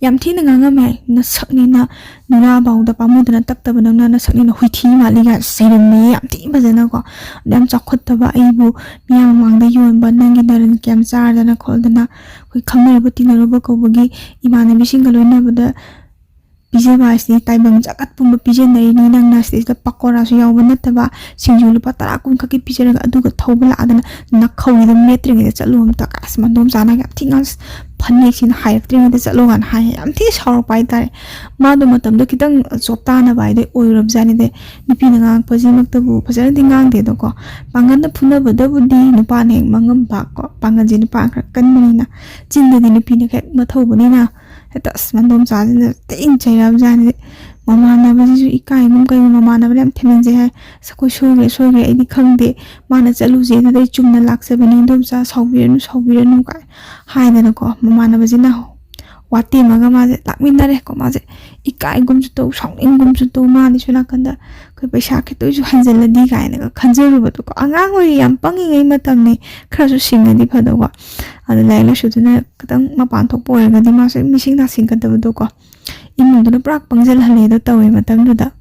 ꯌꯥꯝ ꯊꯤꯅ ꯉꯥꯡꯉꯝꯃꯦ ꯍꯥꯏ, "ꯅꯁꯛꯅꯤꯅ ꯅꯨꯔꯥ ꯐꯥꯎꯗ ꯄꯥꯝꯃꯨꯗꯅ ꯇꯛꯇꯕ ꯅꯪꯅ, ꯅꯁꯛꯅꯤꯅ ꯍꯨꯏꯊꯤ ꯃꯥꯜꯂꯤꯒ" ꯆꯩꯔꯝꯃꯦ ꯌꯥꯝ ꯊꯤ ꯐꯖꯅꯀꯣ꯫ ꯑꯗꯨ ꯌꯥꯝ ꯆꯥꯎꯈꯠꯇꯕ, ꯑꯩꯕꯨ ꯃꯤꯌꯥꯝ ꯃꯃꯥꯡꯗ ꯌꯣꯟꯕ, ꯅꯪꯒꯤ ꯅꯔꯟ ꯀꯌꯥꯝ ꯆꯥꯔꯗꯅ ꯈꯣꯠꯂꯗꯅ, ꯑꯩꯈꯣꯏ ꯈꯪꯅꯔꯨꯕ ꯇꯤꯟꯅꯔꯨꯕ ꯀꯧꯕꯒꯤ ꯏꯃꯥꯟꯅꯕꯤꯁꯤꯡꯒ ꯂꯣꯏꯅꯕꯗ ꯄꯤꯖꯕ ꯍꯥꯏꯁꯤꯗꯤ ꯇꯥꯏꯕꯪ ꯖꯒꯠ ꯄꯨꯝꯕ ꯄꯤꯖꯅꯔꯤꯅꯤ꯫ ꯅꯪꯅ ꯁꯤꯗꯩꯁꯤꯗ ꯄꯀꯣꯔꯥꯁꯨ ꯌꯥꯎꯕ ꯅꯠꯇꯕ, ꯁꯤꯡꯖꯨ ꯂꯨꯄꯥ ꯇꯔꯥ ꯀꯨꯟ ꯈꯛꯀꯤ ꯄꯤꯖꯔꯒ ꯑꯗꯨꯒ ꯊꯧꯕ ꯂꯥꯛꯑꯗꯅ ꯅꯈꯧꯔꯤꯗ ꯃꯦꯠꯇ꯭ꯔꯤꯉꯩꯗ ꯆꯠꯂꯨ ꯑꯝꯇ꯫ ꯑꯁ, ꯃꯟꯗꯣꯝ ꯆꯥꯅ ꯌꯥꯝ ꯊꯤ ꯉꯥꯡ-, "ꯐꯅꯦꯛꯁꯤꯅ ꯍꯥꯏꯔꯛꯇ꯭ꯔꯤꯉꯩꯗ ꯆꯠꯂꯣ" ꯀꯥꯏꯅ ꯍꯥꯏ꯫ ꯌꯥꯝ ꯊꯤ ꯁꯥꯎꯔꯛꯄ ꯍꯥꯏꯇꯥꯔꯦ꯫ ꯃꯥꯗꯣ ꯃꯇꯝꯗꯣ ꯈꯤꯇꯪ ꯆꯣꯞꯇꯥꯅꯕ ꯍꯥꯏꯗꯤ ꯑꯣꯏꯔꯨꯔꯕꯖꯥꯠꯅꯤꯗ꯫ ꯅꯨꯄꯤꯅ ꯉꯥꯡꯉꯛꯄꯁꯤꯃꯛꯇꯕꯨ ꯐꯖꯅꯗꯤ ꯉꯥꯡꯗꯦꯗꯀꯣ꯫ ꯄꯥꯡꯒꯜꯅ ꯐꯨꯅꯕꯗꯕꯨꯗꯤ ꯅꯨꯄꯥꯅ ꯍꯦꯛ ꯃꯥꯡꯉꯝꯕ ꯀꯣ꯫ ꯄꯥꯡꯒꯜꯁꯦ ꯅꯨꯄꯥ ꯈꯔ ꯀꯟꯕꯅꯤꯅ, ꯆꯤꯟꯗꯗꯤ ꯅꯨꯄꯤꯅ ꯍꯦꯛ ꯃꯊꯧꯕꯅꯤꯅ, ꯍꯦꯛꯇ ꯑꯁ ꯃꯟꯗꯣꯝꯆꯥꯁꯤꯅ ꯇꯦꯡ ꯆꯩꯔꯛꯑꯕꯖꯥꯠꯅꯤ꯫ ꯃꯃꯥꯟꯅꯕꯁꯤꯁꯨ ꯏꯀꯥꯏꯒꯨꯝ ꯀꯩꯒꯨꯝ, ꯃꯃꯥꯟꯅꯕꯅ ꯌꯥꯝ ꯊꯦꯝꯖꯤꯟꯖꯩ ꯍꯥꯏ꯫ "ꯑꯁ, ꯑꯩꯈꯣꯏ ꯁꯣꯏꯈ꯭ꯔꯦ, ꯁꯣꯏꯈ꯭ꯔꯦ, ꯑꯩꯗꯤ ꯈꯪꯗꯦ, ꯃꯥꯅ ꯆꯠꯂꯨꯁꯦ ꯑꯗꯨꯗ ꯑꯩ ꯆꯨꯝꯅ ꯂꯥꯛꯆꯕꯅꯤ, ꯏꯟꯗꯣꯝꯆꯥ ꯁꯥꯎꯕꯤꯔꯅꯨ, ꯁꯥꯎꯕꯤꯔꯅꯨ" ꯀꯥꯏ ꯍꯥꯏꯗꯅꯀꯣ, ꯃꯃꯥꯟꯅꯕꯁꯤꯅ ꯋꯥꯇꯦꯝꯃꯒ ꯃꯥꯁꯦ ꯂꯥꯛꯃꯤꯟꯅꯔꯦꯀꯣ꯫ ꯃꯥꯁꯦ ꯏꯀꯥꯏꯒꯨꯝꯁꯨ ꯇꯧ, ꯁꯥꯎꯅꯤꯡꯒꯨꯝꯁꯨ ꯇꯧ, ꯃꯥꯅꯤ ꯁꯣꯝ ꯅꯥꯀꯟꯗ ꯑꯩꯈꯣꯏ ꯄꯩꯁꯥ ꯈꯤꯇꯣꯏꯁꯨ ꯍꯟꯖꯤꯜꯂꯗꯤ ꯀꯥꯏꯅꯒ ꯈꯟꯖꯔꯨꯕꯗꯣꯀꯣ꯫ ꯑꯉꯥꯡ ꯑꯣꯏꯔꯤ, ꯌꯥꯝ ꯄꯪꯉꯤꯉꯩ ꯃꯇꯝꯅꯤ, ꯈꯔꯁꯨ ꯁꯤꯡꯉꯗꯤ ꯐꯗꯧꯕ꯫ ꯑꯗ ꯂꯥꯏꯔꯤꯛ ꯂꯥꯏꯁꯨꯗꯨꯅ ꯈꯤꯇꯪ ꯃꯄꯥꯟ ꯊꯣꯛꯄ ꯑꯣꯏꯔꯒꯗꯤ ꯃꯥꯁꯨ ꯃꯤꯁꯤꯡ ꯅꯥꯁꯤꯡꯒꯗꯕꯗꯣꯀꯣ꯫ ꯏꯃꯨꯡꯗꯨꯅ ꯄꯨꯔꯥ ꯄꯪꯁꯤꯜꯍꯜꯂꯦꯗꯣ ꯇꯧꯋꯦ ꯃꯇꯝꯗꯨꯗ꯫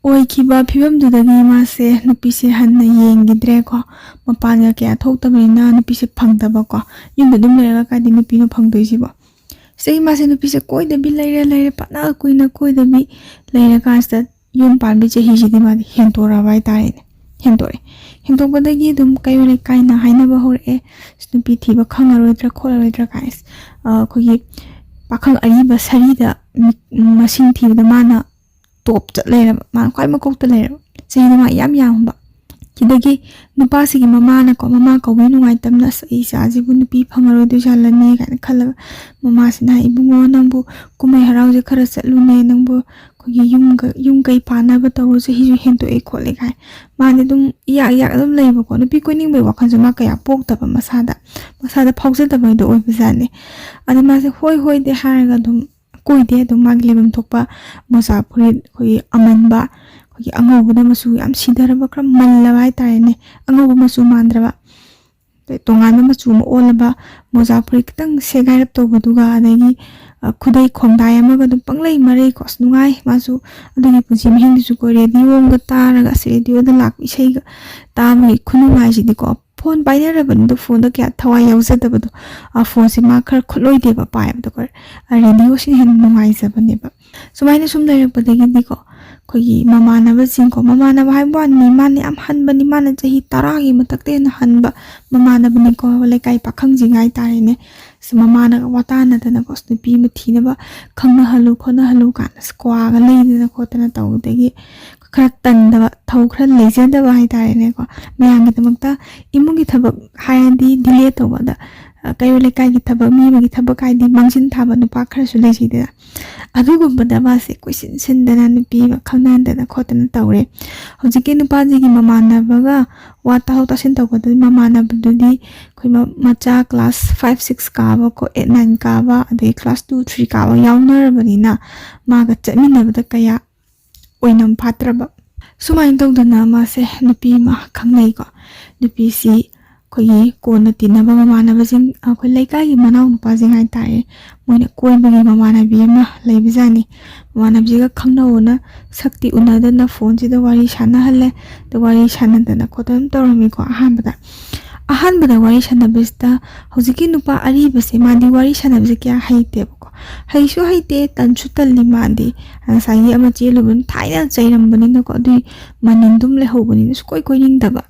ꯑꯣꯏꯈꯤꯕ ꯐꯤꯕꯝꯗꯨꯗꯒꯤ ꯃꯥꯁꯦ ꯅꯨꯄꯤꯁꯦ ꯍꯟꯅ ꯌꯦꯡꯈꯤꯗ꯭ꯔꯦꯀꯣ꯫ ꯃꯄꯥꯟꯒ ꯀꯌꯥ ꯊꯣꯛꯇꯕꯅꯤꯅ ꯅꯨꯄꯤꯁꯦ ꯐꯪꯗꯕꯀꯣ꯫ ꯌꯨꯝꯗ ꯑꯗꯨꯝ ꯂꯩꯔꯒ ꯀꯥꯏꯗꯩ ꯅꯨꯄꯤꯅꯣ ꯐꯪꯗꯣꯏꯁꯤꯕꯣ? ꯁꯤꯗꯒꯤ ꯃꯥꯁꯦ ꯅꯨꯄꯤꯁꯦ ꯀꯣꯏꯗꯕꯤ ꯂꯩꯔꯦ, ꯂꯩꯔꯦ, ꯐꯅ ꯀꯨꯏꯅ ꯀꯣꯏꯗꯕꯤ ꯂꯩꯔꯀꯥꯟꯁꯤꯗ ꯌꯨꯝ ꯄꯥꯟꯕꯒꯤ ꯆꯍꯤꯁꯤꯗꯤ ꯃꯥꯗꯤ ꯍꯦꯟꯇꯣꯔꯛꯑꯕ ꯍꯥꯏꯇꯥꯔꯦꯅꯦ꯫ ꯍꯦꯟꯇꯣꯔꯛꯑꯦ꯫ ꯍꯦꯟꯇꯣꯛꯄꯗꯒꯤ ꯑꯗꯨꯝ ꯀꯩꯔꯣꯜ ꯂꯩꯀꯥꯏꯅ ꯍꯥꯏꯅꯕ ꯍꯧꯔꯛꯑꯦ, "ꯑꯁ, ꯅꯨꯄꯤ ꯊꯤꯕ ꯈꯪꯉꯔꯣꯏꯗ꯭ꯔꯥ ꯈꯣꯠꯂꯔꯣꯏꯗ꯭ꯔꯥ" ꯀꯥꯏꯅ꯫ ꯑ, ꯑꯩꯈꯣꯏꯒꯤ ꯄꯥꯈꯪ ꯑꯔꯤꯕ ꯁꯔꯤꯗ ꯃꯤ-, ꯃꯁꯤꯡ ꯊꯤꯕꯗ ꯃꯥꯅ ꯇꯣꯞ ꯆꯠ ꯂꯩꯔꯕ, ꯃꯥꯅ ꯈ꯭ꯋꯥꯏ ꯃꯀꯣꯛꯇ ꯂꯩꯔꯕ꯫ ꯆꯍꯤꯗ ꯃꯥ ꯌꯥꯝ ꯌꯥꯝꯕ꯫ ꯁꯤꯗꯒꯤ ꯅꯨꯄꯥꯁꯤꯒꯤ ꯃꯃꯥꯅꯀꯣ, ꯃꯃꯥ ꯀꯧꯕꯤ ꯅꯨꯡꯉꯥꯏꯇꯕꯅ, "ꯑꯁ, ꯑꯩ ꯏꯆꯥꯁꯤꯕꯨ ꯅꯨꯄꯤ ꯐꯪꯉꯔꯣꯏꯗꯣꯏ ꯖꯥꯠꯂꯅꯦ" ꯀꯥꯏꯅ ꯈꯜꯂꯒ, ꯃꯃꯥꯁꯤꯅ ꯍꯥꯏ, "ꯏꯕꯨꯡꯉꯣ, ꯅꯪꯕꯨ ꯀꯨꯝꯍꯩ ꯍꯔꯥꯎꯁꯦ ꯈꯔ ꯆꯠꯂꯨꯅꯦ, ꯅꯪꯕꯨ ꯑꯩꯈꯣꯏꯒꯤ ꯌꯨꯝꯒ-, ꯌꯨꯝ ꯀꯩ ꯄꯥꯟꯅꯕ ꯇꯧꯔꯨ, ꯆꯍꯤꯁꯨ ꯍꯦꯟꯇꯣꯛꯑꯦ ꯈꯣꯠꯂꯦ" ꯀꯥꯏ꯫ ꯃꯥꯗꯤ ꯑꯗꯨꯝ ꯏꯌꯥꯛ ꯏꯌꯥꯛ ꯑꯗꯨꯝ ꯂꯩꯕꯀꯣ, ꯅꯨꯄꯤ ꯀꯣꯏꯅꯤꯡꯕꯒꯤ ꯋꯥꯈꯜꯁꯦ ꯃꯥ ꯀꯌꯥ ꯄꯣꯛꯇꯕ, ꯃꯁꯥꯗ, ꯃꯁꯥꯗ ꯐꯥꯎꯖꯗꯕ ꯍꯥꯏꯗꯣ ꯑꯣꯏꯕꯖꯥꯠꯅꯤ꯫ ꯑꯗ ꯃꯥꯁꯦ ꯍꯣꯏ ꯍꯣꯏꯗꯤ ꯍꯥꯏꯔꯒ ꯑꯗꯨꯝ ꯀꯣꯏꯗꯦ꯫ ꯑꯗꯨꯝ ꯃꯥꯒꯤ ꯂꯩꯐꯝ ꯊꯣꯛꯄ ꯃꯣꯖꯥ ꯐꯨꯔꯤꯠ, ꯑꯩꯈꯣꯏꯒꯤ ꯑꯃꯟꯕ, ꯑꯩꯈꯣꯏꯒꯤ ꯑꯉꯧꯕꯗ ꯃꯆꯨ ꯌꯥꯝ ꯁꯤꯊꯔꯕ, ꯈꯔ ꯃꯜꯂꯕ ꯍꯥꯏꯇꯥꯔꯦꯅꯦ, ꯑꯉꯧꯕ ꯃꯆꯨ ꯃꯥꯟꯗ꯭ꯔꯕ, ꯑꯗꯩ ꯇꯣꯉꯥꯟꯕ ꯃꯆꯨ ꯑꯃ ꯑꯣꯜꯂꯕ ꯃꯣꯖꯥ ꯐꯨꯔꯤꯠ ꯈꯤꯇꯪ ꯁꯦꯒꯥꯏꯔꯞ ꯇꯧꯕꯗꯨꯒ, ꯑꯗꯒꯤ, ꯑ, ꯈꯨꯗꯩ ꯈꯣꯡꯗꯥꯏ ꯑꯃꯒ ꯑꯗꯨꯝ ꯄꯪꯂꯩ ꯃꯔꯩꯀꯣ꯫ ꯑꯁ, ꯅꯨꯡꯉꯥꯏ꯫ ꯃꯥꯁꯨ ꯑꯗꯨꯒꯤ ꯄꯨꯟꯁꯤ ꯃꯍꯤꯡꯗꯨꯁꯨꯀꯣ, ꯔꯦꯗꯤꯑꯣ ꯑꯃꯒ ꯇꯥꯔꯒ, ꯑꯁ, ꯔꯦꯗꯤꯑꯣꯗ ꯂꯥꯛꯄ ꯏꯁꯩꯒ ꯇꯥꯕꯒꯤ ꯈꯨꯅꯨꯡꯉꯥꯏꯁꯤꯗꯤꯀꯣ꯫ ꯐꯣꯟ ꯄꯥꯏꯅꯔꯕꯅꯤꯗ, ꯐꯣꯟꯗ ꯀꯌꯥ ꯊꯋꯥꯏ ꯌꯥꯎꯖꯗꯕꯗꯣ꯫ ꯑ, ꯐꯣꯟꯁꯦ ꯃꯥ ꯈꯔ ꯈꯨꯠꯂꯣꯏꯗꯦꯕ ꯄꯥꯏꯕꯗꯣꯀꯣ꯫ ꯑ, ꯔꯦꯗꯤꯑꯣꯁꯤꯅ ꯍꯦꯟꯅ ꯅꯨꯡꯉꯥꯏꯖꯕꯅꯦꯕ꯫ ꯁꯨꯃꯥꯏꯅ ꯁꯨꯝ ꯂꯩꯔꯛꯄꯗꯒꯤꯗꯤꯀꯣ, ꯑꯩꯈꯣꯏꯒꯤ ꯃꯃꯥꯟꯅꯕꯁꯤꯡꯀꯣ, ꯃꯃꯥꯟꯅꯕ ꯍꯥꯏꯕ ꯋꯥꯅꯤ, ꯃꯥꯅ ꯌꯥꯝ ꯍꯟꯕꯅꯤ, ꯃꯥꯅ ꯆꯍꯤ ꯇꯔꯥꯒꯤ ꯃꯊꯛꯇ ꯍꯦꯟꯅ ꯍꯟꯕ ꯃꯃꯥꯟꯅꯕꯅꯤꯀꯣ, ꯂꯩꯀꯥꯏ ꯄꯥꯈꯪꯁꯤꯡ ꯍꯥꯏꯇꯥꯔꯦꯅꯦ꯫ ꯑꯁ, ꯃꯃꯥꯅꯒ ꯋꯥꯇꯥꯅꯗꯅꯀꯣ, "ꯑꯁ, ꯅꯨꯄꯤ ꯑꯃ ꯊꯤꯅꯕ ꯈꯪꯅꯍꯜꯂꯨ ꯈꯣꯠꯅꯍꯜꯂꯨ" ꯀꯥꯏꯅ, ꯑꯁ, ꯀ꯭ꯋꯥꯒ ꯂꯩꯗꯅ ꯈꯣꯠꯇꯅ ꯇꯧꯕꯗꯒꯤ ꯈꯔ ꯇꯟꯗꯕ, ꯊꯧ ꯈꯔ ꯂꯩꯖꯗꯕ ꯍꯥꯏꯇꯥꯔꯦꯅꯦꯀꯣ꯫ ꯃꯌꯥꯝꯒꯤꯗꯃꯛꯇ ꯏꯃꯨꯡꯒꯤ ꯊꯕꯛ ꯍꯥꯏꯔꯗꯤ ꯗꯤꯂꯦ ꯇꯧꯕ, ꯑꯗ, ꯑ, ꯀꯩꯔꯣꯜ ꯂꯩꯀꯥꯏꯒꯤ ꯊꯕꯛ, ꯃꯤ ꯑꯃꯒꯤ ꯊꯕꯛ ꯍꯥꯏꯗꯤ ꯃꯥꯡꯖꯤꯟ ꯊꯥꯕ ꯅꯨꯄꯥ ꯈꯔꯁꯨ ꯂꯩꯖꯩꯗꯅ꯫ ꯑꯗꯨꯒꯨꯝꯕꯗ ꯃꯥꯁꯦ ꯀꯣꯏꯁꯤꯟ ꯁꯤꯟꯗꯅ ꯅꯨꯄꯤ ꯑꯃ ꯈꯪꯅꯍꯟꯗꯅ ꯈꯣꯠꯇꯅ ꯇꯧꯔꯦ꯫ ꯍꯧꯖꯤꯛꯀꯤ ꯅꯨꯄꯥꯁꯤꯒꯤ ꯃꯃꯥꯟꯅꯕꯒ ꯋꯥ ꯇꯥꯊꯣꯛ ꯇꯥꯁꯤꯟ ꯇꯧꯕꯗꯗꯤ, ꯃꯃꯥꯟꯅꯕꯗꯨꯗꯤ ꯑꯩꯈꯣꯏ ꯃ-, ꯃꯆꯥ class five six ꯀꯥꯕ ꯀꯣ, eight nine ꯀꯥꯕ, ꯑꯗꯩ class two three ꯀꯥꯕ ꯌꯥꯎꯅꯔꯕꯅꯤꯅ, ꯃꯥꯒ ꯆꯠꯃꯤꯟꯅꯕꯗ ꯀꯌꯥ ꯑꯣꯏꯅꯝ ꯐꯥꯠꯇ꯭ꯔꯕ꯫ ꯁꯨꯃꯥꯏꯅ ꯇꯧꯗꯅ ꯃꯥꯁꯦ ꯅꯨꯄꯤ ꯑꯃ ꯈꯪꯅꯩꯀꯣ꯫ ꯅꯨꯄꯤꯁꯤ ꯑꯩꯈꯣꯏꯒꯤ ꯀꯣꯟꯅ ꯇꯤꯟꯅꯕ ꯃꯃꯥꯟꯅꯕꯁꯤꯡ, ꯑꯩꯈꯣꯏ ꯂꯩꯀꯥꯏꯒꯤ ꯃꯅꯥꯎ ꯅꯨꯄꯥꯁꯤꯡ ꯍꯥꯏꯇꯥꯔꯦ, ꯃꯣꯏꯅ ꯀꯣꯏꯕꯒꯤ ꯃꯃꯥꯟꯅꯕꯤ ꯑꯃ ꯂꯩꯕꯖꯥꯠꯅꯤ꯫ ꯃꯃꯥꯟꯅꯕꯤꯁꯤꯒ ꯈꯪꯅꯧꯅ ꯁꯛꯇꯤ ꯎꯅꯗꯅ ꯐꯣꯟꯁꯤꯗ ꯋꯥꯔꯤ ꯁꯥꯟꯅꯍꯜꯂꯦ꯫ ꯑꯗ ꯋꯥꯔꯤ ꯁꯥꯟꯅꯗꯅ ꯈꯣꯠꯇꯅ ꯑꯗꯨꯝ ꯇꯧꯔꯝꯃꯤꯀꯣ ꯑꯍꯥꯟꯕꯗ꯫ ꯑꯍꯥꯟꯕꯗ ꯋꯥꯔꯤ ꯁꯥꯟꯅꯕꯁꯤꯗ ꯍꯧꯖꯤꯛꯀꯤ ꯅꯨꯄꯥ ꯑꯔꯤꯕꯁꯦ, ꯃꯥꯗꯤ ꯋꯥꯔꯤ ꯁꯥꯟꯅꯕꯁꯦ ꯀꯌꯥ ꯍꯩꯇꯦꯕꯀꯣ꯫ ꯍꯩꯁꯨ ꯍꯩꯇꯦ, ꯇꯟꯁꯨ ꯇꯜꯂꯤ ꯃꯥꯗꯤ꯫ ꯉꯁꯥꯏꯒꯤ ꯑꯃ ꯆꯦꯜꯂꯨꯕꯅ ꯊꯥꯏꯅ ꯆꯩꯔꯝꯕꯅꯤꯅꯀꯣ, ꯑꯗꯨꯏ ꯃꯅꯤꯟꯗꯨꯝ ꯂꯩꯍꯧꯕꯅꯤꯅ ꯁꯨꯛꯀꯣꯏ ꯀꯣꯏꯅꯤꯡꯗꯕ꯫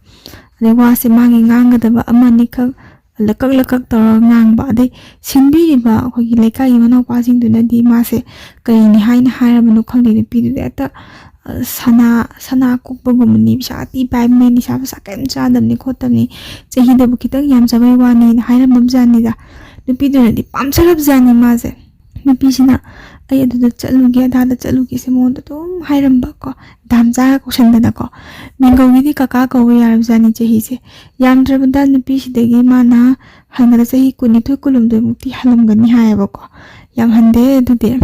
ꯑꯗꯩ ꯋꯥꯁꯦ ꯃꯥꯒꯤ ꯉꯥꯡꯒꯗꯕ ꯑꯃꯅꯤꯈꯛ ꯂꯀꯛ ꯂꯀꯛ ꯇꯧꯔꯒ ꯉꯥꯡꯕ꯫ ꯑꯗꯩ ꯁꯤꯟꯕꯤꯔꯤꯕ ꯑꯩꯈꯣꯏꯒꯤ ꯂꯩꯀꯥꯏꯒꯤ ꯃꯅꯥꯎꯄꯥꯁꯤꯡꯗꯨꯅꯗꯤ ꯃꯥꯁꯦ ꯀꯔꯤꯅꯤ ꯍꯥꯏꯅ ꯍꯥꯏꯔꯕꯅꯣ ꯈꯪꯗꯦ, ꯅꯨꯄꯤꯗꯨꯗꯤ ꯍꯦꯛꯇ, ꯑ, ꯁꯅꯥ, ꯁꯅꯥ ꯀꯨꯞꯄꯒꯨꯝꯕꯅꯤ, ꯄꯩꯁꯥ ꯑꯇꯤ ꯄꯥꯏꯕꯅꯤ, ꯅꯤꯁꯥ ꯄꯩꯁꯥ ꯀꯔꯤꯝ ꯆꯥꯗꯕꯅꯤ ꯈꯣꯠꯇꯕꯅꯤ, ꯆꯍꯤꯗꯕꯨ ꯈꯤꯇꯪ ꯌꯥꯝꯖꯕꯩ ꯋꯥꯅꯤꯅ ꯍꯥꯏꯔꯝꯃꯕꯖꯥꯠꯅꯤꯗ꯫ ꯅꯨꯄꯤꯗꯨꯅꯗꯤ ꯄꯥꯝꯖꯔꯕꯖꯥꯠꯅꯤ ꯃꯥꯁꯦ꯫ ꯅꯨꯄꯤꯁꯤꯅ "ꯑꯩ ꯑꯗꯨꯗ ꯆꯠꯂꯨꯒꯦ, ꯑꯗꯥꯗ ꯆꯠꯂꯨꯒꯦꯁꯦ" ꯃꯉꯣꯟꯗ ꯑꯗꯨꯝ ꯍꯥꯏꯔꯝꯕꯀꯣ, ꯗꯥꯝꯆꯥꯒ ꯀꯧꯁꯟꯗꯅꯀꯣ꯫ ꯃꯤꯡꯒꯧꯒꯤꯗꯤ ꯀꯀꯥ ꯀꯧꯕ ꯌꯥꯔꯕꯖꯥꯠꯅꯤ ꯆꯍꯤꯁꯦ꯫ ꯌꯥꯝꯗ꯭ꯔꯕꯗ ꯅꯨꯄꯤꯁꯤꯗꯒꯤ ꯃꯥꯅ ꯍꯟꯕꯗ ꯆꯍꯤ ꯀꯨꯟꯅꯤꯊꯣꯏ ꯀꯨꯟꯍꯨꯝꯗꯣꯏꯃꯨꯛꯇꯤ ꯍꯜꯂꯝꯒꯅꯤ ꯍꯥꯏꯌꯦꯕꯀꯣ꯫ ꯌꯥꯝ ꯍꯟꯗꯦ ꯑꯗꯨꯗꯤ꯫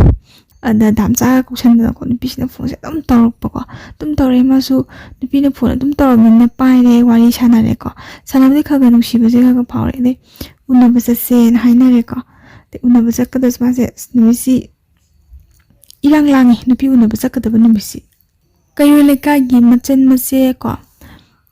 ꯑꯗ ꯗꯥꯝꯆꯥꯒ ꯀꯧꯁꯟꯗꯅꯀꯣ, ꯅꯨꯄꯤꯁꯤꯅ ꯐꯣꯟꯁꯦ ꯑꯗꯨꯝ ꯇꯧꯔꯛꯄꯀꯣ꯫ ꯑꯗꯨꯝ ꯇꯧꯔꯛꯑꯦ ꯃꯥꯁꯨ, ꯅꯨꯄꯤꯅ ꯐꯣꯟ ꯑꯗꯨꯝ ꯇꯧꯔꯛꯑꯕꯅꯤꯅ ꯄꯥꯏꯔꯦ, ꯋꯥꯔꯤ ꯁꯥꯟꯅꯔꯦꯀꯣ꯫ ꯁꯥꯟꯅꯕꯗꯤ ꯈꯔ ꯈꯔ ꯅꯨꯡꯁꯤꯕꯁꯦ ꯈꯔ ꯈꯔ ꯐꯥꯎꯔꯛꯑꯦ꯫ ꯑꯗꯩ ꯎꯅꯕ ꯆꯠꯁꯦꯅ ꯍꯥꯏꯅꯔꯦꯀꯣ꯫ ꯑꯗꯩ ꯎꯅꯕ ꯆꯠꯀꯗꯕꯁꯦ ꯃꯥꯁꯦ, ꯑꯁ, ꯅꯨꯃꯤꯠꯁꯤ ꯏꯔꯥꯡ ꯂꯥꯡꯉꯤ, ꯅꯨꯄꯤ ꯎꯅꯕ ꯆꯠꯀꯗꯕ ꯅꯨꯃꯤꯠꯁꯤ꯫ ꯀꯩꯔꯣꯜ ꯂꯩꯀꯥꯏꯒꯤ ꯃꯆꯟ ꯃꯆꯦ ꯀꯣ,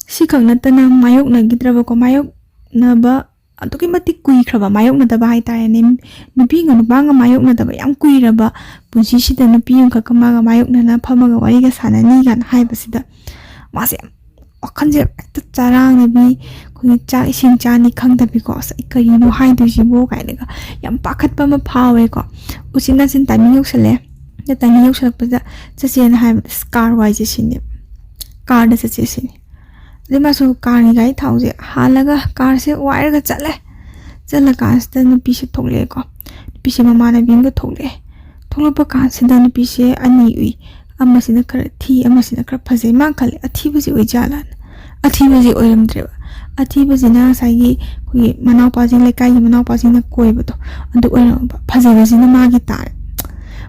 ꯁꯤꯈꯛ ꯅꯠꯇꯅ ꯃꯥꯌꯣꯛꯅꯈꯤꯗ꯭ꯔꯕꯀꯣ, ꯃꯥꯌꯣꯛꯅꯕ ꯑꯗꯨꯛꯀꯤ ꯃꯇꯤꯛ ꯀꯨꯏꯈ꯭ꯔꯕ, ꯃꯥꯌꯣꯛꯅꯗꯕ ꯍꯥꯏꯇꯥꯔꯦꯅꯦ꯫ ꯅꯨꯄꯤꯒ ꯅꯨꯄꯥꯒ ꯃꯥꯌꯣꯛꯅꯗꯕ ꯌꯥꯝ ꯀꯨꯏꯔꯕ ꯄꯨꯟꯁꯤꯁꯤꯗ ꯅꯨꯄꯤ ꯑꯃꯈꯛꯀ ꯃꯥꯒ ꯃꯥꯌꯣꯛꯅꯅ ꯐꯝꯃꯒ ꯋꯥꯔꯤꯒ ꯁꯥꯟꯅꯅꯤ ꯀꯥꯏꯅ ꯍꯥꯏꯕꯁꯤꯗ ꯃꯥꯁꯦ ꯌꯥꯝ ꯋꯥꯈꯜꯁꯦ ꯍꯦꯛꯇ ꯆꯔꯥꯡꯅꯕꯤ, ꯑꯩꯈꯣꯏꯒꯤ ꯆꯥꯛ ꯏꯁꯤꯡ ꯆꯥꯅꯤ ꯈꯪꯗꯕꯤꯀꯣ, "ꯑꯁ, ꯑꯩ ꯀꯔꯤꯅꯣ ꯍꯥꯏꯗꯣꯏꯁꯤꯕꯣ?" ꯀꯥꯏꯅꯒ ꯌꯥꯝ ꯄꯥꯈꯠꯄ ꯑꯃ ꯐꯥꯎꯋꯦꯀꯣ꯫ ꯎꯆꯤꯟ ꯅꯥꯆꯤꯟ ꯇꯥꯏꯃꯤꯡ ꯌꯧꯁꯜꯂꯛꯑꯦ꯫ ꯑꯗ ꯇꯥꯏꯃꯤꯡ ꯌꯧꯁꯜꯂꯛꯄꯁꯤꯗ ꯆꯠꯁꯦꯅ ꯍꯥꯏꯕꯗ, "ꯑꯁ, ꯀꯥꯔ ꯋꯥꯏꯁꯦ" ꯁꯤꯅꯦ, "ꯀꯥꯔꯗ ꯆꯠꯁꯦ" ꯁꯤꯅꯤ꯫ ꯑꯗꯩ ꯃꯥꯁꯨ ꯀꯥꯔꯒꯤ ꯒꯥꯔꯤ ꯊꯥꯎꯁꯦ ꯍꯥꯜꯂꯒ ꯀꯥꯔꯁꯦ ꯋꯥꯏꯔꯒ ꯆꯠꯂꯦ꯫ ꯆꯠꯂꯀꯥꯟꯁꯤꯗ ꯅꯨꯄꯤꯁꯦ ꯊꯣꯛꯂꯛꯑꯦꯀꯣ꯫ ꯅꯨꯄꯤꯁꯦ ꯃꯃꯥꯟꯅꯕꯤ ꯑꯃꯒ ꯊꯣꯛꯂꯛꯑꯦ꯫ ꯊꯣꯛꯂꯛꯄ ꯀꯥꯟꯁꯤꯗ ꯅꯨꯄꯤꯁꯦ ꯑꯅꯤ ꯎꯏ꯫ ꯑꯃꯁꯤꯅ ꯈꯔ ꯊꯤ, ꯑꯃꯁꯤꯅ ꯈꯔ ꯐꯖꯩ꯫ ꯃꯥ ꯈꯜꯂꯦ, "ꯑꯊꯤꯕꯁꯤ ꯑꯣꯏꯖꯥꯠꯂꯥꯅ?" ꯑꯊꯤꯕꯁꯤ ꯑꯣꯏꯔꯝꯗ꯭ꯔꯦꯕ꯫ ꯑꯊꯤꯕꯁꯤꯅ ꯉꯁꯥꯏꯒꯤ ꯑꯩꯈꯣꯏꯒꯤ ꯃꯅꯥꯎꯄꯥꯁꯤꯡ, ꯂꯩꯀꯥꯏꯒꯤ ꯃꯅꯥꯎꯄꯥꯁꯤꯡꯅ ꯀꯣꯏꯕꯗꯣ, ꯑꯗꯨ ꯑꯣꯏꯔꯝꯃꯕ꯫ ꯐꯖꯕꯁꯤꯅ ꯃꯥꯒꯤ ꯇꯥꯔꯦ꯫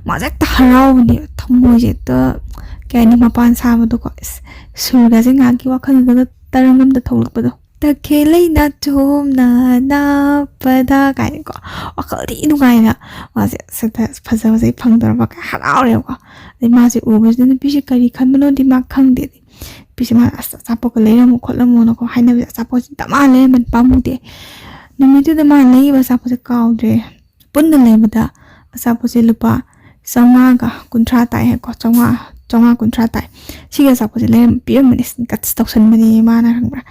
ꯃꯥꯁꯦ ꯍꯦꯛꯇ ꯍꯔꯥꯎꯕꯅꯦꯕ, ꯊꯃꯣꯏꯁꯦ ꯍꯦꯛꯇ, ꯀꯩ ꯍꯥꯏꯅꯤ, ꯃꯄꯥꯟ ꯁꯥꯕꯗꯣꯀꯣ꯫ ꯏꯁ, ꯁꯨꯔꯒꯁꯦ ꯉꯥꯏꯍꯥꯛꯀꯤ ꯋꯥꯈꯜꯗꯨꯗ ꯇꯔꯪ ꯑꯝꯗ ꯊꯣꯛꯂꯛꯄꯗꯣ꯫ "ꯇꯈꯦꯜ ꯂꯩꯅꯥꯆꯣꯝꯅ ꯅꯥꯞꯄꯗ" ꯀꯥꯏꯅꯀꯣ, ꯋꯥꯈꯜꯗꯤ ꯅꯨꯡꯉꯥꯏꯅ ꯃꯥꯁꯦ ꯁꯤꯗ ꯐꯖꯕꯁꯦ ꯐꯪꯗꯧꯔꯕ ꯀꯥꯏ ꯍꯔꯥꯎꯔꯦꯕꯀꯣ꯫ ꯑꯗꯩ ꯃꯥꯁꯦ ꯎꯕꯁꯤꯗ ꯅꯨꯄꯤꯁꯦ ꯀꯔꯤ ꯈꯟꯕꯅꯣꯗꯤ ꯃꯥ ꯈꯪꯗꯦ꯫ ꯑꯗꯩ ꯅꯨꯄꯤꯁꯦ ꯃꯥꯅ, "ꯑꯁ, ꯑꯆꯥꯄꯣꯠꯀ ꯂꯩꯔꯝꯃꯨ ꯈꯣꯠꯂꯝꯃꯨꯅꯀꯣ" ꯍꯥꯏꯅꯕꯁꯦ, ꯑꯆꯥꯄꯣꯠꯁꯦ ꯗꯃꯥ ꯂꯩꯔꯝꯕꯅꯤ, ꯄꯥꯝꯃꯨꯗꯦ꯫ ꯅꯨꯃꯤꯠꯇꯨꯗ ꯃꯥꯅ ꯂꯩꯔꯤꯕ ꯑꯆꯥꯄꯣꯠꯁꯦ ꯀꯥꯎꯗ꯭ꯔꯦ꯫ ꯄꯨꯟꯅ ꯂꯩꯕꯗ ꯑꯆꯥꯄꯣꯠꯁꯦ ꯂꯨꯄꯥ ꯆꯥꯝꯃꯉꯥꯒ ꯀꯨꯟꯊ꯭ꯔꯥ ꯇꯥꯏ ꯍꯥꯏꯀꯣ, ꯆꯥꯝꯃꯉꯥ, ꯆꯥꯝꯃꯉꯥ ꯀꯨꯟꯊ꯭ꯔꯥ ꯇꯥꯏ꯫ ꯁꯤꯒꯤ ꯑꯆꯥꯄꯣꯠꯁꯦ ꯂꯩꯔꯝ ꯄꯤꯔꯝꯕꯅꯦ, ꯁꯤ ꯀꯠꯁ ꯇꯧꯁꯟꯕꯅꯦ ꯃꯥꯅ, ꯈꯪꯕ꯭ꯔꯥ?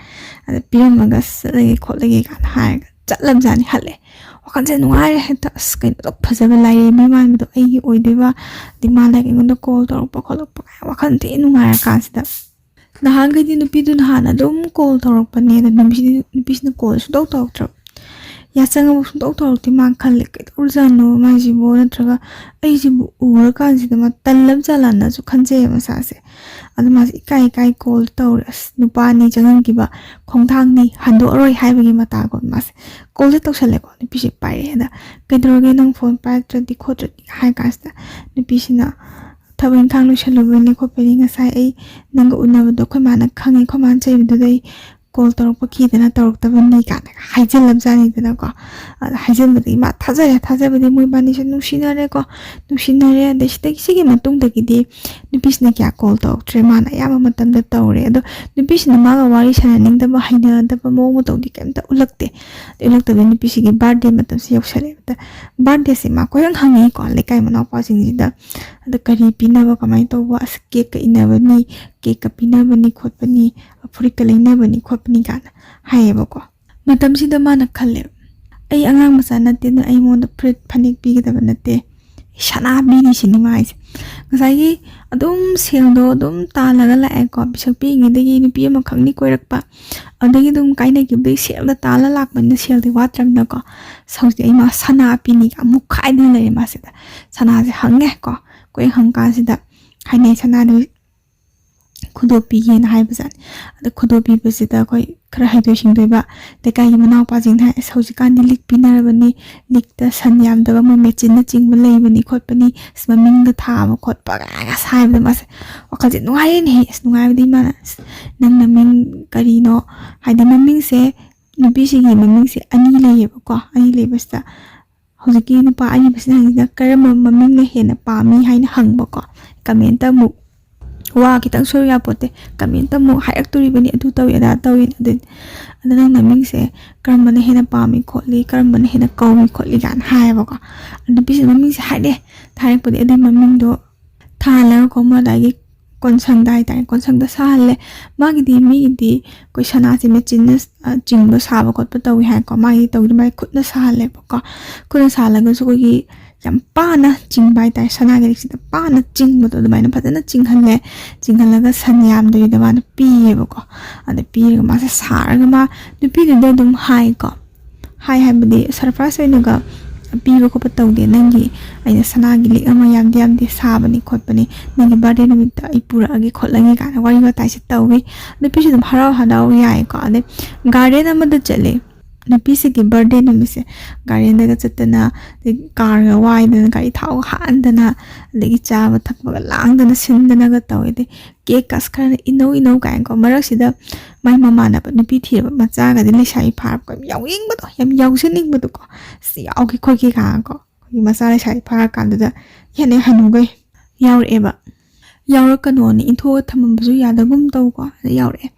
ꯑꯗ ꯄꯤꯔꯝꯃꯒ ꯆꯠꯂꯒꯦ ꯈꯣꯠꯂꯒꯦ ꯀꯥꯏꯅ ꯍꯥꯏꯔꯒ ꯆꯠꯂꯝꯖꯥꯠꯅꯤ꯫ ꯍꯜꯂꯦ, ꯋꯥꯈꯜꯁꯦ ꯅꯨꯡꯉꯥꯏꯔꯦ ꯍꯦꯛꯇ꯫ ꯑꯁ, ꯀꯩꯅꯣ ꯑꯗꯨꯛ ꯐꯖꯕ ꯂꯥꯏꯔꯦꯝꯕꯤ ꯃꯥꯟꯕꯗꯣ ꯑꯩꯒꯤ ꯑꯣꯏꯗꯣꯏꯕ, ꯑꯗꯩ ꯃꯥꯅ ꯑꯩꯉꯣꯟꯗ ꯀꯣꯜ ꯇꯧꯔꯛꯄ ꯈꯣꯠꯂꯛꯄ ꯀꯥꯏꯅ ꯋꯥꯈꯜ ꯊꯤ ꯅꯨꯡꯉꯥꯏꯔ ꯀꯥꯟꯁꯤꯗ, ꯅꯍꯥꯟꯈꯩꯗꯤ ꯅꯨꯄꯤꯗꯨꯅ ꯍꯥꯟꯅ ꯑꯗꯨꯝ ꯀꯣꯜ ꯇꯧꯔꯛꯄꯅꯦ, ꯑꯗꯣ ꯅꯨꯄꯤꯁꯤꯗꯤ, ꯅꯨꯄꯤꯁꯤꯅ ꯀꯣꯜ ꯁꯨꯡꯇꯧ ꯇꯧꯔꯛꯇ꯭ꯔꯕ꯫ ꯌꯥꯆꯪꯉꯕ ꯁꯨꯡꯇꯧ ꯇꯧꯔꯛꯇꯦ꯫ ꯃꯥ ꯈꯜꯂꯦ, "ꯀꯩꯗꯧꯔꯖꯥꯠꯅꯣ ꯃꯥꯏꯁꯤꯕꯣ? ꯅꯠꯇ꯭ꯔꯒ ꯑꯩꯁꯤꯕꯨ ꯎꯔꯀꯥꯟꯁꯤꯗ ꯃꯥ ꯇꯜꯂꯕ ꯖꯥꯠꯂꯥꯅꯁꯨ ꯈꯟꯖꯩꯌꯦ ꯃꯁꯥꯁꯦ"꯫ ꯑꯗꯣ ꯃꯥꯁꯦ ꯏꯀꯥꯏ ꯏꯀꯥꯏ ꯀꯣꯜ ꯇꯧꯔꯦ꯫ ꯑꯁ, ꯅꯨꯄꯥ ꯑꯅꯤ ꯆꯪꯍꯟꯈꯤꯕ ꯈꯣꯡꯊꯥꯡꯅꯤ, ꯍꯟꯗꯣꯛꯑꯔꯣꯏ ꯍꯥꯏꯕꯒꯤ ꯃꯇꯥꯒꯨꯝ ꯃꯥꯁꯦ ꯀꯣꯜꯁꯦ ꯇꯧꯁꯜꯂꯦꯀꯣ꯫ ꯅꯨꯄꯤꯁꯦ ꯄꯥꯏꯔꯛꯑꯦ꯫ ꯑꯗ "ꯀꯩꯗꯧꯔꯒꯦ, ꯅꯪ ꯐꯣꯟ ꯄꯥꯏꯔꯛꯇ꯭ꯔꯗꯤ ꯈꯣꯠꯇ꯭ꯔꯗꯤ?" ꯍꯥꯏ ꯀꯥꯟꯁꯤꯗ ꯅꯨꯄꯤꯁꯤꯅ "ꯊꯕꯛ ꯏꯪꯈꯥꯡ ꯂꯣꯏꯁꯜꯂꯨꯕꯅꯤ ꯈꯣꯠꯄꯅꯤ, ꯉꯁꯥꯏ ꯑꯩ ꯅꯪꯒ ꯎꯅꯕꯗꯣ ꯑꯩꯈꯣꯏ ꯃꯥꯅ ꯈꯪꯉꯦ, ꯑꯩꯈꯣꯏ ꯃꯥꯅ ꯆꯩꯕꯗꯨꯗ ꯑꯩ ꯀꯣꯜ ꯇꯧꯔꯛꯄ ꯀꯤꯗꯅ ꯇꯧꯔꯛꯇꯕꯅꯤ" ꯀꯥꯏꯅ ꯍꯥꯏꯖꯤꯜꯂꯕꯖꯥꯠꯅꯤꯗꯅꯀꯣ꯫ ꯑꯗ ꯍꯥꯏꯖꯤꯟꯕꯗꯒꯤ ꯃꯥ ꯊꯥꯖꯔꯦ꯫ ꯊꯥꯖꯕꯗꯤ ꯃꯣꯏꯕꯥꯅꯤꯁꯦ ꯅꯨꯡꯁꯤꯅꯔꯦꯀꯣ, ꯅꯨꯡꯁꯤꯅꯔꯦ꯫ ꯑꯗꯩ ꯁꯤꯗꯒꯤ, ꯁꯤꯒꯤ ꯃꯇꯨꯡꯗꯒꯤꯗꯤ ꯅꯨꯄꯤꯁꯤꯅ ꯀꯌꯥ ꯀꯣꯜ ꯇꯧꯔꯛꯇ꯭ꯔꯦ, ꯃꯥꯅ ꯑꯌꯥꯝꯕ ꯃꯇꯝꯗ ꯇꯧꯔꯦ꯫ ꯑꯗꯣ ꯅꯨꯄꯤꯁꯤꯅ ꯃꯥꯒ ꯋꯥꯔꯤ ꯁꯥꯟꯅꯅꯤꯡꯗꯕ, ꯍꯩꯅꯗꯕ ꯃꯑꯣꯡ ꯃꯇꯧꯗꯤ ꯀꯩꯝꯇ ꯎꯠꯂꯛꯇꯦ꯫ ꯎꯠꯂꯛꯇꯕ ꯅꯨꯄꯤꯁꯤꯒꯤ ꯕꯥꯔꯗꯦ ꯃꯇꯝꯁꯤ ꯌꯧꯁꯜꯂꯛꯑꯦꯕꯗ, ꯕꯥꯔꯗꯦꯁꯦ ꯃꯥ ꯀꯣꯏꯍꯪ ꯍꯪꯉꯤꯀꯣ ꯂꯩꯀꯥꯏ ꯃꯅꯥꯎꯄꯥꯁꯤꯡꯁꯤꯗ꯫ ꯑꯗ ꯀꯔꯤ ꯄꯤꯅꯕ, ꯀꯃꯥꯏꯅ ꯇꯧꯕ, ꯑꯁ, ꯀꯦꯛꯀ ꯏꯟꯅꯕꯅꯤ, ꯀꯦꯛꯀ ꯄꯤꯅꯕꯅꯤ ꯈꯣꯠꯄꯅꯤ, ꯐꯨꯔꯤꯠꯀ ꯂꯩꯅꯕꯅꯤ ꯈꯣꯠꯄꯅꯤ ꯀꯥꯏꯅ ꯍꯥꯏꯌꯦꯕꯀꯣ꯫ ꯃꯇꯝꯁꯤꯗ ꯃꯥꯅ ꯈꯜꯂꯦ, "ꯑꯩ ꯑꯉꯥꯡ ꯃꯆꯥ ꯅꯠꯇꯦ, ꯑꯗꯨꯅ ꯑꯩꯉꯣꯟꯗ ꯐꯨꯔꯤꯠ ꯐꯅꯦꯛ ꯄꯤꯒꯗꯕ ꯅꯠꯇꯦ, ꯑꯩ ꯁꯅꯥ ꯄꯤꯅꯤ" ꯁꯤꯅꯤ ꯃꯥ ꯍꯥꯏꯁꯦ꯫ ꯉꯁꯥꯏꯒꯤ ꯑꯗꯨꯝ ꯁꯦꯜꯗꯣ ꯑꯗꯨꯝ ꯇꯥꯜꯂꯒ ꯂꯥꯛꯑꯦꯀꯣ, ꯄꯤꯁꯛ ꯄꯤꯛꯏꯉꯩꯗꯒꯤ ꯅꯨꯄꯤ ꯑꯃꯈꯛꯅꯤ ꯀꯣꯏꯔꯛꯄ, ꯑꯗꯒꯤ ꯑꯗꯨꯝ ꯀꯥꯏꯅꯈꯤꯕꯗꯒꯤ ꯁꯦꯜꯗ ꯇꯥꯜꯂ ꯂꯥꯛꯄꯅꯤꯅ ꯁꯦꯜꯗꯤ ꯋꯥꯠꯇ꯭ꯔꯕꯅꯤꯅꯀꯣ꯫ "ꯍꯧꯖꯤꯛꯇꯤ ꯑꯩ ꯃꯥ ꯁꯅꯥ ꯄꯤꯅꯤ" ꯀꯥꯏꯅ ꯃꯨꯛꯈꯥꯏꯗꯅ ꯂꯩꯔꯦ ꯃꯥꯁꯤꯗ꯫ ꯁꯅꯥꯁꯦ ꯍꯪꯉꯦꯀꯣ, ꯀꯣꯏꯍꯪ ꯍꯪꯀꯥꯟꯁꯤꯗ ꯍꯥꯏꯅꯩ, "ꯁꯅꯥꯗꯨ ꯈꯨꯗꯣꯞꯄꯤꯒꯦꯅ" ꯍꯥꯏꯕꯖꯥꯠꯅꯤ꯫ ꯑꯗ ꯈꯨꯗꯣꯞꯄꯤꯕꯁꯤꯗ ꯑꯩꯈꯣꯏ ꯈꯔ ꯍꯩꯊꯣꯏ ꯁꯤꯡꯊꯣꯏꯕ ꯂꯩꯀꯥꯏꯒꯤ ꯃꯅꯥꯎꯄꯥꯁꯤꯡꯅ ꯍꯥꯏ, "ꯑꯁ, ꯍꯧꯖꯤꯛꯀꯥꯟꯗꯤ ꯂꯤꯛ ꯄꯤꯅꯔꯕꯅꯤ, ꯂꯤꯛꯇ ꯁꯟ ꯌꯥꯝꯗꯕ ꯑꯃ, ꯃꯦꯆꯤꯟꯅꯆꯤꯡꯕ ꯂꯩꯕꯅꯤ ꯈꯣꯠꯄꯅꯤ, ꯑꯁ, ꯃꯃꯤꯡꯗ ꯊꯥꯕ ꯈꯣꯠꯄ" ꯀꯥꯏꯅꯒ ꯍꯥꯏꯕꯗ ꯃꯥꯁꯦ ꯋꯥꯈꯜꯁꯦ ꯅꯨꯡꯉꯥꯏꯔꯦꯅꯦꯍꯦ꯫ ꯑꯁ, ꯅꯨꯡꯉꯥꯏꯕꯗꯤ ꯃꯥꯅ, "ꯑꯁ, ꯅꯪ ꯅꯃꯤꯡ ꯀꯔꯤꯅꯣ?" ꯍꯥꯏꯗꯤ ꯃꯃꯤꯡꯁꯦ ꯅꯨꯄꯤꯁꯤꯒꯤ ꯃꯃꯤꯡꯁꯦ ꯑꯅꯤ ꯂꯩꯌꯦꯕꯀꯣ꯫ ꯑꯅꯤ ꯂꯩꯕꯁꯤꯗ ꯍꯧꯖꯤꯛꯀꯤ ꯅꯨꯄꯥ ꯑꯔꯤꯕꯁꯤꯅ ꯍꯪꯉꯤꯁꯤꯅ ꯀꯔꯝꯕ ꯃꯃꯤꯡꯅ ꯍꯦꯟꯅ ꯄꯥꯝꯃꯤ ꯍꯥꯏꯅ ꯍꯪꯕꯀꯣ꯫ ꯀꯃꯦꯟꯇ ꯑꯃꯨꯛ ꯋꯥ ꯈꯤꯇꯪ ꯁꯣꯏꯔꯨ ꯌꯥꯄꯣꯠꯇꯦ꯫ ꯀꯃꯦꯟꯇ ꯑꯃꯨꯛ ꯍꯥꯏꯔꯛꯇꯣꯔꯤꯕꯅꯤ, ꯑꯗꯨ ꯇꯧꯏ, ꯑꯗꯥ ꯇꯧꯏ, ꯑꯗꯨ ꯑꯗ ꯅꯪ ꯅꯃꯤꯡꯁꯦ ꯀꯔꯝꯕꯅ ꯍꯦꯟꯅ ꯄꯥꯝꯃꯤ ꯈꯣꯠꯂꯤ, ꯀꯔꯝꯕꯅ ꯍꯦꯟꯅ ꯀꯧꯏ ꯈꯣꯠꯂꯤ ꯀꯥꯏꯅ ꯍꯥꯏꯌꯦꯕꯀꯣ꯫ ꯑꯗ ꯅꯨꯄꯤꯁꯤꯅ ꯃꯃꯤꯡꯁꯦ ꯍꯥꯏꯔꯛꯑꯦ꯫ ꯍꯥꯏꯔꯛꯄꯗꯤ ꯑꯗꯨꯒꯤ ꯃꯃꯤꯡꯗꯣ ꯊꯥꯍꯜꯂꯒꯀꯣ, ꯃꯣꯏ ꯑꯗꯥꯏꯒꯤ ꯀꯣꯟꯁꯪꯗ ꯍꯥꯏꯇꯥꯔꯦ, ꯀꯣꯟꯁꯪꯗ ꯁꯥꯍꯜꯂꯦ꯫ ꯃꯥꯒꯤꯗꯤ, ꯃꯤꯒꯤꯗꯤ ꯑꯩꯈꯣꯏ ꯁꯅꯥꯁꯦ ꯃꯦꯆꯤꯟꯅ ꯑ, ꯆꯤꯡꯕ ꯁꯥꯕ ꯈꯣꯠꯄ ꯇꯧꯏ ꯍꯥꯏꯀꯣ꯫ ꯃꯥꯒꯤ ꯇꯧꯗꯤ ꯃꯥꯒꯤ ꯈꯨꯠꯅ ꯁꯥꯍꯜꯂꯦꯕꯀꯣ꯫ ꯈꯨꯠꯅ ꯁꯥꯍꯜꯂꯒꯁꯨ ꯑꯩꯈꯣꯏꯒꯤ ꯌꯥꯝ ꯄꯥꯅ ꯆꯤꯡꯕ ꯍꯥꯏꯇꯥꯔꯦ, ꯁꯅꯥꯒꯤ ꯂꯤꯛꯁꯤꯗ ꯄꯥꯅ ꯆꯤꯡꯕꯗꯣ ꯑꯗꯨꯃꯥꯏꯅ ꯐꯖꯅ ꯆꯤꯡꯍꯜꯂꯦ꯫ ꯆꯤꯡꯍꯜꯂꯒ ꯁꯟ ꯌꯥꯝꯗꯕꯤꯗ ꯃꯥꯅ ꯄꯤꯌꯦꯕꯀꯣ꯫ ꯑꯗ ꯄꯤꯔꯒ ꯃꯥꯁꯦ ꯁꯥꯔꯒ ꯃꯥ ꯅꯨꯄꯤꯗꯨꯗ ꯑꯗꯨꯝ ꯍꯥꯏꯀꯣ꯫ ꯍꯥꯏ ꯍꯥꯏꯕꯗꯤ ꯁꯔꯄ꯭ꯔꯥꯏꯁ ꯑꯣꯏꯅꯒ ꯄꯤꯕ ꯈꯣꯠꯄ ꯇꯧꯗꯦ꯫ "ꯅꯪꯒꯤ ꯑꯩꯅ ꯁꯅꯥꯒꯤ ꯂꯤꯛ ꯑꯃ ꯌꯥꯝꯗꯤ ꯌꯥꯝꯗꯤ ꯁꯥꯕꯅꯤ ꯈꯣꯠꯄꯅꯤ, ꯅꯪꯒꯤ ꯕꯥꯔꯗꯦ ꯅꯨꯃꯤꯠꯇ ꯑꯩ ꯄꯨꯔꯛꯑꯒꯦ ꯈꯣꯠꯂꯒꯦ" ꯀꯥꯏꯅ ꯋꯥꯔꯤ ꯋꯥꯇꯥꯏꯁꯦ ꯇꯧꯏ꯫ ꯅꯨꯄꯤꯁꯨ ꯑꯗꯨꯝ ꯍꯔꯥꯎ ꯍꯔꯥꯎ ꯌꯥꯏꯀꯣ꯫ ꯑꯗꯩ ꯒꯥꯔꯗꯦꯟ ꯑꯃꯗ ꯆꯠꯂꯦ꯫ ꯅꯨꯄꯤꯁꯤꯒꯤ ꯕꯥꯔꯗꯦ ꯅꯨꯃꯤꯠꯁꯦ ꯒꯥꯔꯗꯦꯟꯗꯒ ꯆꯠꯇꯅ, ꯑꯗꯩ ꯀꯥꯔꯒ ꯋꯥꯏꯗꯅ, ꯒꯥꯔꯤ ꯊꯥꯎꯒ ꯍꯥꯟꯗꯅ, ꯑꯗꯒꯤ ꯆꯥꯕ ꯊꯛꯄꯒ ꯂꯥꯡꯗꯅ ꯁꯤꯟꯗꯅꯒ ꯇꯧꯋꯦ꯫ ꯑꯗꯩ ꯀꯦꯛꯀꯁꯦ ꯈꯔꯅ "ꯏꯅꯧ ꯏꯅꯧ" ꯀꯥꯏꯅꯀꯣ꯫ ꯃꯔꯛꯁꯤꯗ ꯃꯥꯏ ꯃꯃꯥꯟꯅꯕ ꯅꯨꯄꯤ ꯊꯤꯔꯕ ꯃꯆꯥꯒꯗꯤ ꯂꯩꯁꯥꯕꯤ ꯐꯥꯔꯕ ꯌꯥꯝ ꯌꯥꯎꯅꯤꯡꯕꯗꯣ, ꯌꯥꯝ ꯌꯥꯎꯖꯅꯤꯡꯕꯗꯣꯀꯣ꯫ "ꯑꯁ, ꯌꯥꯎꯒꯦ ꯈꯣꯠꯀꯦ" ꯀꯥꯏꯅꯀꯣ꯫ ꯑꯩꯈꯣꯏꯒꯤ ꯃꯆꯥ ꯂꯩꯁꯥꯕꯤ ꯐꯥꯔꯀꯥꯟꯗꯨꯗ ꯍꯦꯟꯅ ꯍꯅꯨꯈꯩ ꯌꯥꯎꯔꯛꯑꯦꯕ꯫ ꯌꯥꯎꯔꯛꯀꯅꯣꯅ ꯏꯟꯊꯣꯛꯑ ꯊꯝꯃꯝꯕꯁꯨ ꯌꯥꯗꯒꯨꯝ ꯇꯧꯀꯣ, ꯑꯗ ꯌꯥꯎꯔꯛꯑꯦ꯫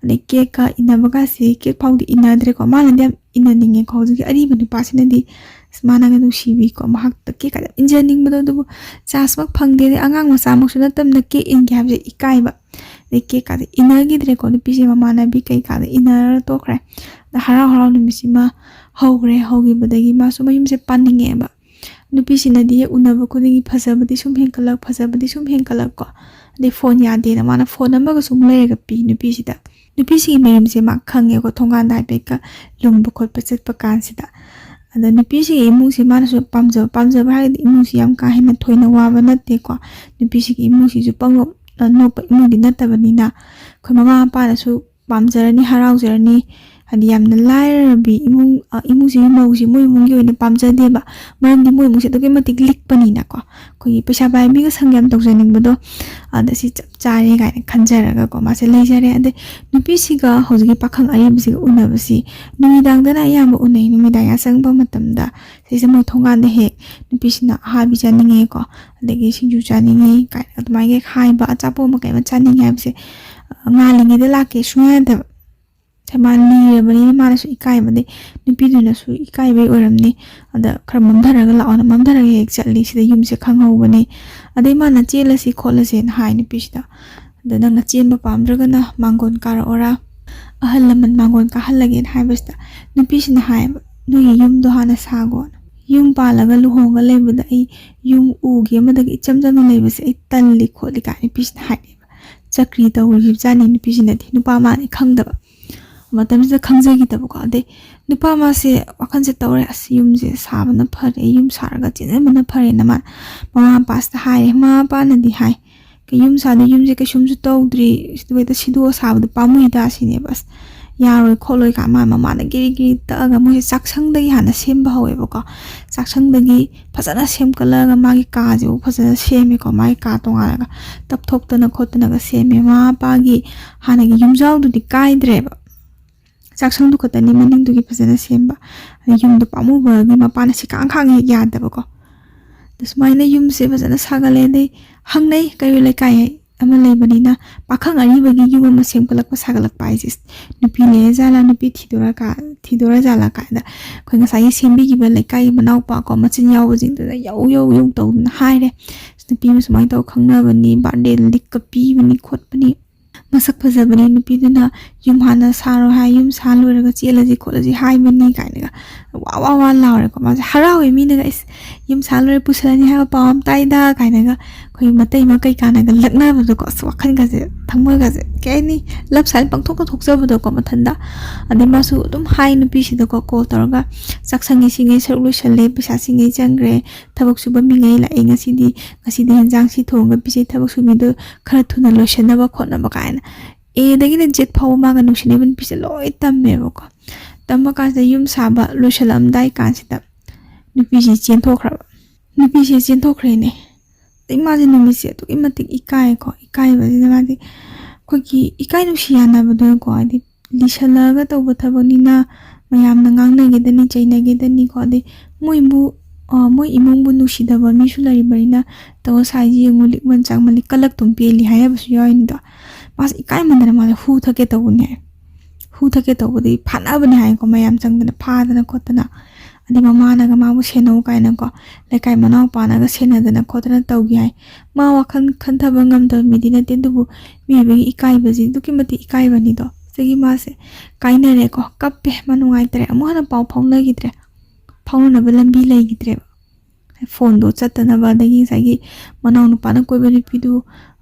ꯑꯗꯩ ꯀꯦꯛꯀ ꯏꯟꯅꯕꯒꯁꯦ, ꯀꯦꯛ ꯐꯥꯎꯗꯤ ꯏꯟꯅꯗ꯭ꯔꯦꯀꯣ꯫ ꯃꯥꯅꯗꯤ ꯌꯥꯝ ꯏꯟꯅꯅꯤꯡꯉꯦꯀꯣ꯫ ꯍꯧꯖꯤꯛꯀꯤ ꯑꯔꯤꯕ ꯅꯨꯄꯥꯁꯤꯅꯗꯤ ꯑꯁ, ꯃꯥꯅꯒ ꯅꯨꯡꯁꯤꯕꯤꯀꯣ, ꯃꯍꯥꯛꯇ ꯀꯦꯛꯀ ꯌꯥꯝ ꯏꯟꯖꯅꯤꯡꯕꯗꯣ꯫ ꯑꯗꯨꯕꯨ ꯆꯥꯟꯁꯃꯛ ꯐꯪꯗꯦ꯫ ꯑꯗꯩ ꯑꯉꯥꯡ ꯃꯆꯥꯃꯛꯁꯨ ꯅꯠꯇꯕꯅ ꯀꯦꯛ ꯏꯟꯒꯦ ꯍꯥꯏꯕꯁꯦ ꯏꯀꯥꯏꯕ꯫ ꯑꯗꯩ ꯀꯦꯛꯀꯥꯗꯤ ꯏꯟꯅꯈꯤꯗ꯭ꯔꯦꯀꯣ꯫ ꯅꯨꯄꯤꯁꯦ ꯃꯃꯥꯟꯅꯕꯤ ꯀꯩꯀꯥꯗ ꯏꯟꯅꯔ ꯇꯣꯛꯈ꯭ꯔꯦ꯫ ꯑꯗ ꯍꯔꯥꯎ ꯍꯔꯥꯎ ꯅꯨꯃꯤꯠꯁꯤꯃ ꯍꯧꯈ꯭ꯔꯦ꯫ ꯍꯧꯈꯤꯕꯗꯒꯤ ꯃꯥꯁꯨ ꯃꯌꯨꯝꯁꯦ ꯄꯥꯅꯤꯡꯉꯛꯑꯦꯕ꯫ ꯅꯨꯄꯤꯁꯤꯅꯗꯤ ꯍꯦꯛ ꯎꯅꯕ ꯈꯨꯗꯤꯡꯒꯤ ꯐꯖꯕꯗꯤ ꯁꯨꯝ ꯍꯦꯟꯀꯠꯂꯛ, ꯐꯖꯕꯗꯤ ꯁꯨꯝ ꯍꯦꯟꯀꯠꯂꯛꯀꯣ꯫ ꯑꯗꯩ ꯐꯣꯟ ꯌꯥꯗꯦꯅ ꯃꯥꯅ ꯐꯣꯟ ꯑꯃꯒ ꯁꯨꯝ ꯂꯩꯔꯒ ꯄꯤ ꯅꯨꯄꯤꯁꯤꯗ꯫ ꯅꯨꯄꯤꯁꯤꯒꯤ ꯃꯌꯨꯝꯁꯦ ꯃꯥ ꯈꯪꯉꯦꯀꯣ, ꯊꯣꯡꯒꯥꯟꯗ ꯍꯥꯏꯐꯦꯠꯀ ꯂꯨꯝꯕ ꯈꯣꯠꯄ ꯆꯠꯄ ꯀꯥꯟꯁꯤꯗ꯫ ꯑꯗ ꯅꯨꯄꯤꯁꯤꯒꯤ ꯏꯃꯨꯡꯁꯦ ꯃꯥꯅꯁꯨ ꯄꯥꯝꯖꯕ, ꯄꯥꯝꯖꯕ ꯍꯥꯏꯔꯒꯗꯤ ꯏꯃꯨꯡꯁꯤ ꯌꯥꯝ ꯀꯥ ꯍꯦꯟꯅ ꯊꯣꯏꯅ ꯋꯥꯕ ꯅꯠꯇꯦꯀꯣ꯫ ꯅꯨꯄꯤꯁꯤꯒꯤ ꯏꯃꯨꯡꯁꯤꯁꯨ ꯄꯪꯅꯣꯛ ꯅꯣꯛꯄ ꯏꯃꯨꯡꯗꯤ ꯅꯠꯇꯕꯅꯤꯅ ꯑꯩꯈꯣꯏ ꯃꯃꯥ ꯃꯄꯥꯅꯁꯨ ꯄꯥꯝꯖꯔꯅꯤ, ꯍꯔꯥꯎꯖꯔꯅꯤ, ꯍꯥꯏꯗꯤ ꯌꯥꯝꯅ ꯂꯥꯏꯔꯔꯕꯤ ꯏꯃꯨꯡ, ꯑ, ꯏꯃꯨꯡꯁꯤꯒꯤ ꯃꯧꯁꯤ ꯃꯣꯏ ꯏꯃꯨꯡꯒꯤ ꯑꯣꯏꯅ ꯄꯥꯝꯖꯗꯦꯕ꯫ ꯃꯔꯝꯗꯤ ꯃꯣꯏ ꯏꯃꯨꯡꯁꯦ ꯑꯗꯨꯛꯀꯤ ꯃꯇꯤꯛ ꯂꯤꯛꯄꯅꯤꯅꯀꯣ, ꯑꯩꯈꯣꯏꯒꯤ ꯄꯩꯁꯥ ꯄꯥꯏꯕ ꯃꯤꯒ ꯁꯪꯒ ꯌꯥꯝ ꯇꯧꯖꯅꯤꯡꯕꯗꯣ, ꯑꯗ ꯁꯤ ꯆꯞ ꯆꯥꯔꯦ ꯀꯥꯏꯅ ꯈꯟꯖꯔꯒꯀꯣ ꯃꯥꯁꯦ ꯂꯩꯖꯔꯦ꯫ ꯑꯗꯩ ꯅꯨꯄꯤꯁꯤꯒ ꯍꯧꯖꯤꯛꯀꯤ ꯄꯥꯈꯪ ꯑꯔꯤꯕꯁꯤꯒ ꯎꯅꯕꯁꯤ ꯅꯨꯃꯤꯗꯥꯡꯗꯅ ꯑꯌꯥꯝꯕ ꯎꯅꯩ꯫ ꯅꯨꯃꯤꯗꯥꯡ ꯌꯥꯆꯪꯕ ꯃꯇꯝꯗ ꯁꯤꯁꯦ ꯃꯣꯏ ꯊꯣꯡꯒꯥꯟꯗ ꯍꯦꯛ ꯅꯨꯄꯤꯁꯤꯅ ꯑꯍꯥꯕꯤ ꯆꯥꯅꯤꯡꯉꯦꯀꯣ, ꯑꯗꯒꯤ ꯁꯤꯡꯖꯨ ꯆꯥꯅꯤꯡꯉꯦ ꯀꯥꯏꯅ ꯑꯗꯨꯃꯥꯏꯅ ꯍꯦꯛ ꯍꯥꯏꯕ, ꯑꯆꯥꯄꯣꯠ ꯑꯃ ꯀꯩ ꯑꯃ ꯆꯥꯅꯤꯡꯉꯦ ꯍꯥꯏꯕꯁꯦ, ꯑ, ꯉꯥꯜꯂꯤꯉꯩꯗ ꯂꯥꯛꯀꯦ ꯁꯨꯡꯌꯥ ꯌꯥꯗꯕ꯫ ꯁꯦ ꯃꯥ ꯂꯤꯔꯕꯅꯤꯅ ꯃꯥꯅꯁꯨ ꯏꯀꯥꯏꯕꯗꯤ, ꯅꯨꯄꯤꯗꯨꯅꯁꯨ ꯏꯀꯥꯏꯕꯩ ꯑꯣꯏꯔꯝꯅꯤ꯫ ꯑꯗ ꯈꯔ ꯃꯝꯊꯔꯒ ꯂꯥꯛꯑꯣꯅ ꯃꯝꯊꯔꯒ ꯍꯦꯛ ꯆꯠꯂꯤ꯫ ꯁꯤꯗ ꯌꯨꯝꯁꯦ ꯈꯪꯍꯧꯕꯅꯤ꯫ ꯑꯗꯩ ꯃꯥꯅ ꯆꯦꯜꯂꯁꯤ ꯈꯣꯠꯂꯁꯦꯅ ꯍꯥꯏ ꯅꯨꯄꯤꯁꯤꯗ꯫ ꯑꯗ ꯅꯪꯅ ꯆꯦꯟꯕ ꯄꯥꯝꯗ꯭ꯔꯒꯅ ꯃꯥꯡꯒꯣꯟ ꯀꯥꯔꯛꯑꯣꯔꯥ, ꯑꯍꯜ ꯂꯃꯟ ꯃꯥꯡꯒꯣꯟ ꯀꯥꯍꯜꯂꯒꯦꯅ ꯍꯥꯏꯕꯁꯤꯗ ꯅꯨꯄꯤꯁꯤꯅ ꯍꯥꯏꯌꯦꯕ, "ꯅꯣꯏꯒꯤ ꯌꯨꯝꯗꯣ ꯍꯥꯟꯅ ꯁꯥꯒꯣꯅ꯫ ꯌꯨꯝ ꯄꯥꯜꯂꯒ ꯂꯨꯍꯣꯡꯉ ꯂꯩꯕꯗ ꯑꯩ ꯌꯨꯝ ꯎꯒꯤ ꯑꯃꯗꯒꯤ ꯏꯆꯝ ꯆꯝꯅ ꯂꯩꯕꯁꯦ ꯑꯩ ꯇꯜꯂꯤ ꯈꯣꯠꯂꯤ" ꯀꯥꯏꯅ ꯅꯨꯄꯤꯁꯤꯅ ꯍꯥꯏꯔꯛꯑꯦꯕ꯫ ꯆꯀ꯭ꯔꯤ ꯇꯧꯔꯤꯕꯖꯥꯠꯅꯤ ꯅꯨꯄꯤꯁꯤꯅꯗꯤ, ꯅꯨꯄꯥ ꯃꯥꯅꯤ ꯈꯪꯗꯕ꯫ ꯃꯇꯝꯁꯤꯗ ꯈꯪꯖꯈꯤꯗꯕꯀꯣ꯫ ꯑꯗꯩ ꯅꯨꯄꯥ ꯃꯥꯁꯦ ꯋꯥꯈꯜꯁꯦ ꯇꯧꯔꯦ, "ꯑꯁ, ꯌꯨꯝꯁꯦ ꯁꯥꯕꯅ ꯐꯔꯦ, ꯑꯩ ꯌꯨꯝ ꯁꯥꯔꯒ ꯆꯦꯟꯁꯤꯟꯕꯅ ꯐꯔꯦꯅ" ꯃꯥ ꯃꯃꯥ ꯃꯄꯥꯁꯤꯗ ꯍꯥꯏꯔꯦ꯫ ꯃꯃꯥ ꯃꯄꯥꯅꯗꯤ ꯍꯥꯏ, "ꯀꯩ ꯌꯨꯝ ꯁꯥꯗꯣꯏ, ꯌꯨꯝꯁꯦ ꯀꯩꯁꯨꯝꯁꯨ ꯇꯧꯗ꯭ꯔꯤ, ꯁꯤꯗ ꯁꯤꯗꯣꯛꯑ ꯁꯥꯕꯗꯣ ꯄꯥꯝꯃꯨꯏꯗ" ꯁꯤꯅꯦꯕ꯫ "ꯑꯁ, ꯌꯥꯔꯣꯏ ꯈꯣꯠꯂꯣꯏ" ꯀꯥꯏꯅ ꯃꯥ ꯃꯃꯥꯅ ꯒꯤꯔꯤ ꯒꯤꯔꯤ ꯇꯛꯑꯒ ꯃꯣꯏꯁꯦ ꯆꯥꯛꯁꯪꯗꯒꯤ ꯍꯥꯟꯅ ꯁꯦꯝꯕ ꯍꯧꯋꯦꯕꯀꯣ꯫ ꯆꯥꯛꯁꯪꯗꯒꯤ ꯐꯖꯅ ꯁꯦꯝꯒꯠꯂꯒ ꯃꯥꯒꯤ ꯀꯥꯁꯤꯕꯨ ꯐꯖꯅ ꯁꯦꯝꯃꯦꯀꯣ꯫ ꯃꯥꯒꯤ ꯀꯥ ꯇꯣꯉꯥꯟꯅꯒ ꯇꯞꯊꯣꯛꯇꯅ ꯈꯣꯠꯇꯅꯒ ꯁꯦꯝꯃꯦ꯫ ꯃꯃꯥ ꯃꯄꯥꯒꯤ ꯍꯥꯟꯅꯒꯤ ꯌꯨꯝꯖꯥꯎꯗꯨꯗꯤ ꯀꯥꯏꯗ꯭ꯔꯦꯕ꯫ ꯆꯥꯛꯁꯪꯗꯨ ꯈꯛꯇꯅꯤ ꯃꯅꯤꯡꯗꯨꯒꯤ ꯐꯖꯅ ꯁꯦꯝꯕ꯫ ꯑꯗꯩ ꯌꯨꯝꯗꯣ ꯄꯥꯝꯃꯨꯕꯒꯤ ꯃꯄꯥꯅ ꯁꯤꯈꯥꯡ ꯈꯥꯡ ꯍꯦꯛ ꯌꯥꯗꯕꯀꯣ꯫ ꯑꯗ ꯁꯨꯃꯥꯏꯅ ꯌꯨꯝꯁꯦ ꯐꯖꯅ ꯁꯥꯒꯠꯂꯦ꯫ ꯑꯗꯩ ꯍꯪꯅꯩ, ꯀꯩꯔꯣꯏ ꯂꯩꯀꯥꯏ ꯑꯃ ꯂꯩꯕꯅꯤꯅ ꯄꯥꯈꯪ ꯑꯔꯤꯕꯒꯤ ꯌꯨꯝ ꯑꯃ ꯁꯦꯝꯒꯠꯂꯛꯄ ꯁꯥꯒꯠꯂꯛꯄ ꯍꯥꯏꯁꯦ, ꯅꯨꯄꯤ ꯂꯩꯔ ꯖꯥꯠꯂꯥ, ꯅꯨꯄꯤ ꯊꯤꯗꯣꯔ ꯀꯥ-, ꯊꯤꯗꯣꯔ ꯖꯥꯠꯂꯥ ꯀꯥꯏꯅ ꯑꯩꯈꯣꯏ ꯉꯁꯥꯏꯒꯤ ꯁꯦꯝꯕꯤꯈꯤꯕ ꯂꯩꯀꯥꯏꯒꯤ ꯃꯅꯥꯎꯄꯥ ꯀꯣ, ꯃꯆꯤꯟ ꯌꯥꯎꯕꯁꯤꯡꯗꯨꯗ ꯌꯧ ꯌꯧ ꯌꯧ ꯇꯧꯗꯅ ꯍꯥꯏꯔꯦ꯫ "ꯅꯨꯄꯤ ꯑꯃ ꯁꯨꯃꯥꯏꯅ ꯇꯧꯔ ꯈꯪꯅꯕꯅꯤ, ꯕꯥꯔꯗꯦ ꯂꯤꯛꯀ ꯄꯤꯕꯅꯤ ꯈꯣꯠꯄꯅꯤ, ꯃꯁꯛ ꯐꯖꯕꯅꯤ, ꯅꯨꯄꯤꯗꯨꯅ ꯌꯨꯝ ꯍꯥꯟꯅ ꯁꯥꯔꯣ ꯍꯥꯏ, ꯌꯨꯝ ꯁꯥ ꯂꯣꯏꯔꯒ ꯆꯦꯜꯂꯁꯤ ꯈꯣꯠꯂꯁꯤ ꯍꯥꯏꯕꯅꯤ" ꯀꯥꯏꯅꯒ ꯋꯥ ꯋꯥ ꯋꯥ ꯂꯥꯎꯔꯦꯀꯣ꯫ ꯃꯥꯁꯦ ꯍꯔꯥꯎꯋꯦ, ꯃꯤꯅꯒ "ꯏꯁ, ꯌꯨꯝ ꯁꯥ ꯂꯣꯏꯔꯦ, ꯄꯨꯁꯜꯂꯅꯤ ꯍꯥꯏꯕ ꯄꯥꯎ ꯑꯃ ꯇꯥꯏꯗ" ꯀꯥꯏꯅꯒ ꯑꯩꯈꯣꯏ ꯃꯇꯩ ꯃꯀꯩ ꯀꯥꯟꯅꯒ ꯂꯛꯅꯕꯗꯣꯀꯣ꯫ ꯑꯁ, ꯋꯥꯈꯜꯒꯁꯦ, ꯊꯃꯣꯏꯒꯁꯦ, ꯀꯩ ꯍꯥꯏꯅꯤ, ꯂꯞ ꯁꯥꯏꯟ ꯄꯪꯊꯣꯛꯇ ꯊꯣꯛꯆꯕꯗꯣꯀꯣ ꯃꯊꯟꯇ꯫ ꯑꯗꯩ ꯃꯥꯁꯨ ꯑꯗꯨꯝ ꯍꯥꯏ ꯅꯨꯄꯤꯁꯤꯗꯀꯣ ꯀꯣꯜ ꯇꯧꯔꯒ, "ꯆꯥꯛꯁꯪꯒꯤ ꯁꯤꯉꯩ ꯁꯔꯨꯛ ꯂꯣꯏꯁꯜꯂꯦ, ꯄꯩꯁꯥ ꯁꯤꯉꯩ ꯆꯪꯈ꯭ꯔꯦ, ꯊꯕꯛ ꯁꯨꯕ ꯃꯤꯉꯩ ꯂꯥꯛꯑꯦ, ꯉꯁꯤꯗꯤ, ꯉꯁꯤꯗꯤ ꯍꯦꯟꯖꯥꯡ ꯁꯤ ꯊꯣꯡꯉꯒ ꯄꯤꯖꯩ, ꯊꯕꯛ ꯁꯨꯕꯤꯗꯣ ꯈꯔ ꯊꯨꯅ ꯂꯣꯏꯁꯟꯅꯕ ꯈꯣꯠꯅꯕ" ꯀꯥꯏꯅ ꯑꯦꯗꯒꯤꯅ ꯖꯦꯠ ꯐꯥꯎꯕ ꯃꯥꯒ ꯅꯨꯡꯁꯤꯅꯕ ꯅꯨꯄꯤꯁꯦ ꯂꯣꯏ ꯇꯝꯃꯦꯕꯀꯣ꯫ ꯇꯝꯕ ꯀꯥꯟꯁꯤꯗ ꯌꯨꯝ ꯁꯥꯕ ꯂꯣꯏꯁꯤꯜꯂꯝꯗꯥꯏ ꯀꯥꯟꯁꯤꯗ ꯅꯨꯄꯤꯁꯤ ꯆꯦꯟꯊꯣꯛꯈ꯭ꯔꯕ꯫ ꯅꯨꯄꯤꯁꯦ ꯆꯦꯟꯊꯣꯛꯈ꯭ꯔꯦꯅꯦ꯫ ꯑꯗꯩ ꯃꯥꯁꯦ ꯅꯨꯃꯤꯠꯁꯦ ꯑꯗꯨꯛꯀꯤ ꯃꯇꯤꯛ ꯏꯀꯥꯏꯀꯣ꯫ ꯏꯀꯥꯏꯕꯁꯤꯅ ꯃꯥꯗꯤ ꯑꯩꯈꯣꯏꯒꯤ ꯏꯀꯥꯏ ꯅꯨꯡꯁꯤ ꯌꯥꯅꯕꯗꯨꯅꯀꯣ, ꯍꯥꯏꯗꯤ ꯂꯤꯁꯜꯂꯛꯑꯒ ꯇꯧꯕ ꯊꯕꯛꯅꯤꯅ ꯃꯌꯥꯝꯅ ꯉꯥꯡꯅꯒꯦꯗꯅꯤ, ꯆꯩꯅꯒꯦꯗꯅꯤꯀꯣ꯫ ꯑꯗꯩ ꯃꯣꯏꯕꯨ, ꯑ, ꯃꯣꯏ ꯏꯃꯨꯡꯕꯨ ꯅꯨꯡꯁꯤꯗꯕ ꯃꯤꯁꯨ ꯂꯩꯔꯤꯕꯅꯤꯅ, "ꯇꯧ ꯁꯥꯏꯁꯤ ꯌꯦꯡꯉꯨ, ꯂꯤꯛꯃꯟ ꯆꯥꯛꯃꯜꯂꯤ, ꯀꯜꯂꯛꯇꯨꯝ ꯄꯦꯜꯂꯤ" ꯍꯥꯏꯅꯕꯁꯨ ꯌꯥꯎꯔꯤꯅꯤꯗꯣ꯫ ꯃꯥꯁꯦ ꯏꯀꯥꯏꯃꯟꯗꯅ ꯃꯥꯁꯦ ꯍꯨ ꯊꯛꯀꯦ ꯇꯧꯕꯅꯦ꯫ ꯍꯨ ꯊꯛꯀꯦ ꯇꯧꯕꯗꯒꯤ ꯐꯥꯅꯕꯅꯦ ꯍꯥꯏꯀꯣ, ꯃꯌꯥꯝ ꯆꯪꯗꯅ ꯐꯥꯗꯅ ꯈꯣꯠꯇꯅ꯫ ꯑꯗꯩ ꯃꯃꯥꯅꯒ ꯃꯥꯕꯨ ꯁꯦꯟꯅꯧ ꯀꯥꯏꯅꯀꯣ, ꯂꯩꯀꯥꯏ ꯃꯅꯥꯎꯄꯥꯅꯒ ꯁꯦꯟꯅꯗꯅ ꯈꯣꯠꯇꯅ ꯇꯧꯈꯤ ꯍꯥꯏ꯫ ꯃꯥ ꯋꯥꯈꯜ ꯈꯟꯊꯕ ꯉꯝꯗꯕ ꯃꯤꯗꯤ ꯅꯠꯇꯦ, ꯑꯗꯨꯕꯨ ꯃꯤꯑꯣꯏꯕꯒꯤ ꯏꯀꯥꯏꯕꯁꯤ ꯑꯗꯨꯛꯀꯤ ꯃꯇꯤꯛ ꯏꯀꯥꯏꯕꯅꯤꯗꯣ꯫ ꯁꯤꯗꯒꯤ ꯃꯥꯁꯦ ꯀꯥꯏꯅꯔꯦꯀꯣ, ꯀꯞꯄꯦ, ꯃꯥ ꯅꯨꯡꯉꯥꯏꯇ꯭ꯔꯦ, ꯑꯃꯨꯛ ꯍꯟꯅ ꯄꯥꯎ ꯐꯥꯎꯅꯈꯤꯗ꯭ꯔꯦ꯫ ꯐꯥꯎꯅꯅꯕ ꯂꯝꯕꯤ ꯂꯩꯈꯤꯗ꯭ꯔꯦꯕ꯫ ꯐꯣꯟꯗꯣ ꯆꯠꯇꯅꯕ, ꯑꯗꯒꯤ ꯉꯁꯥꯏꯒꯤ ꯃꯅꯥꯎ ꯅꯨꯄꯥꯅ ꯀꯣꯏꯕ ꯅꯨꯄꯤꯗꯨ,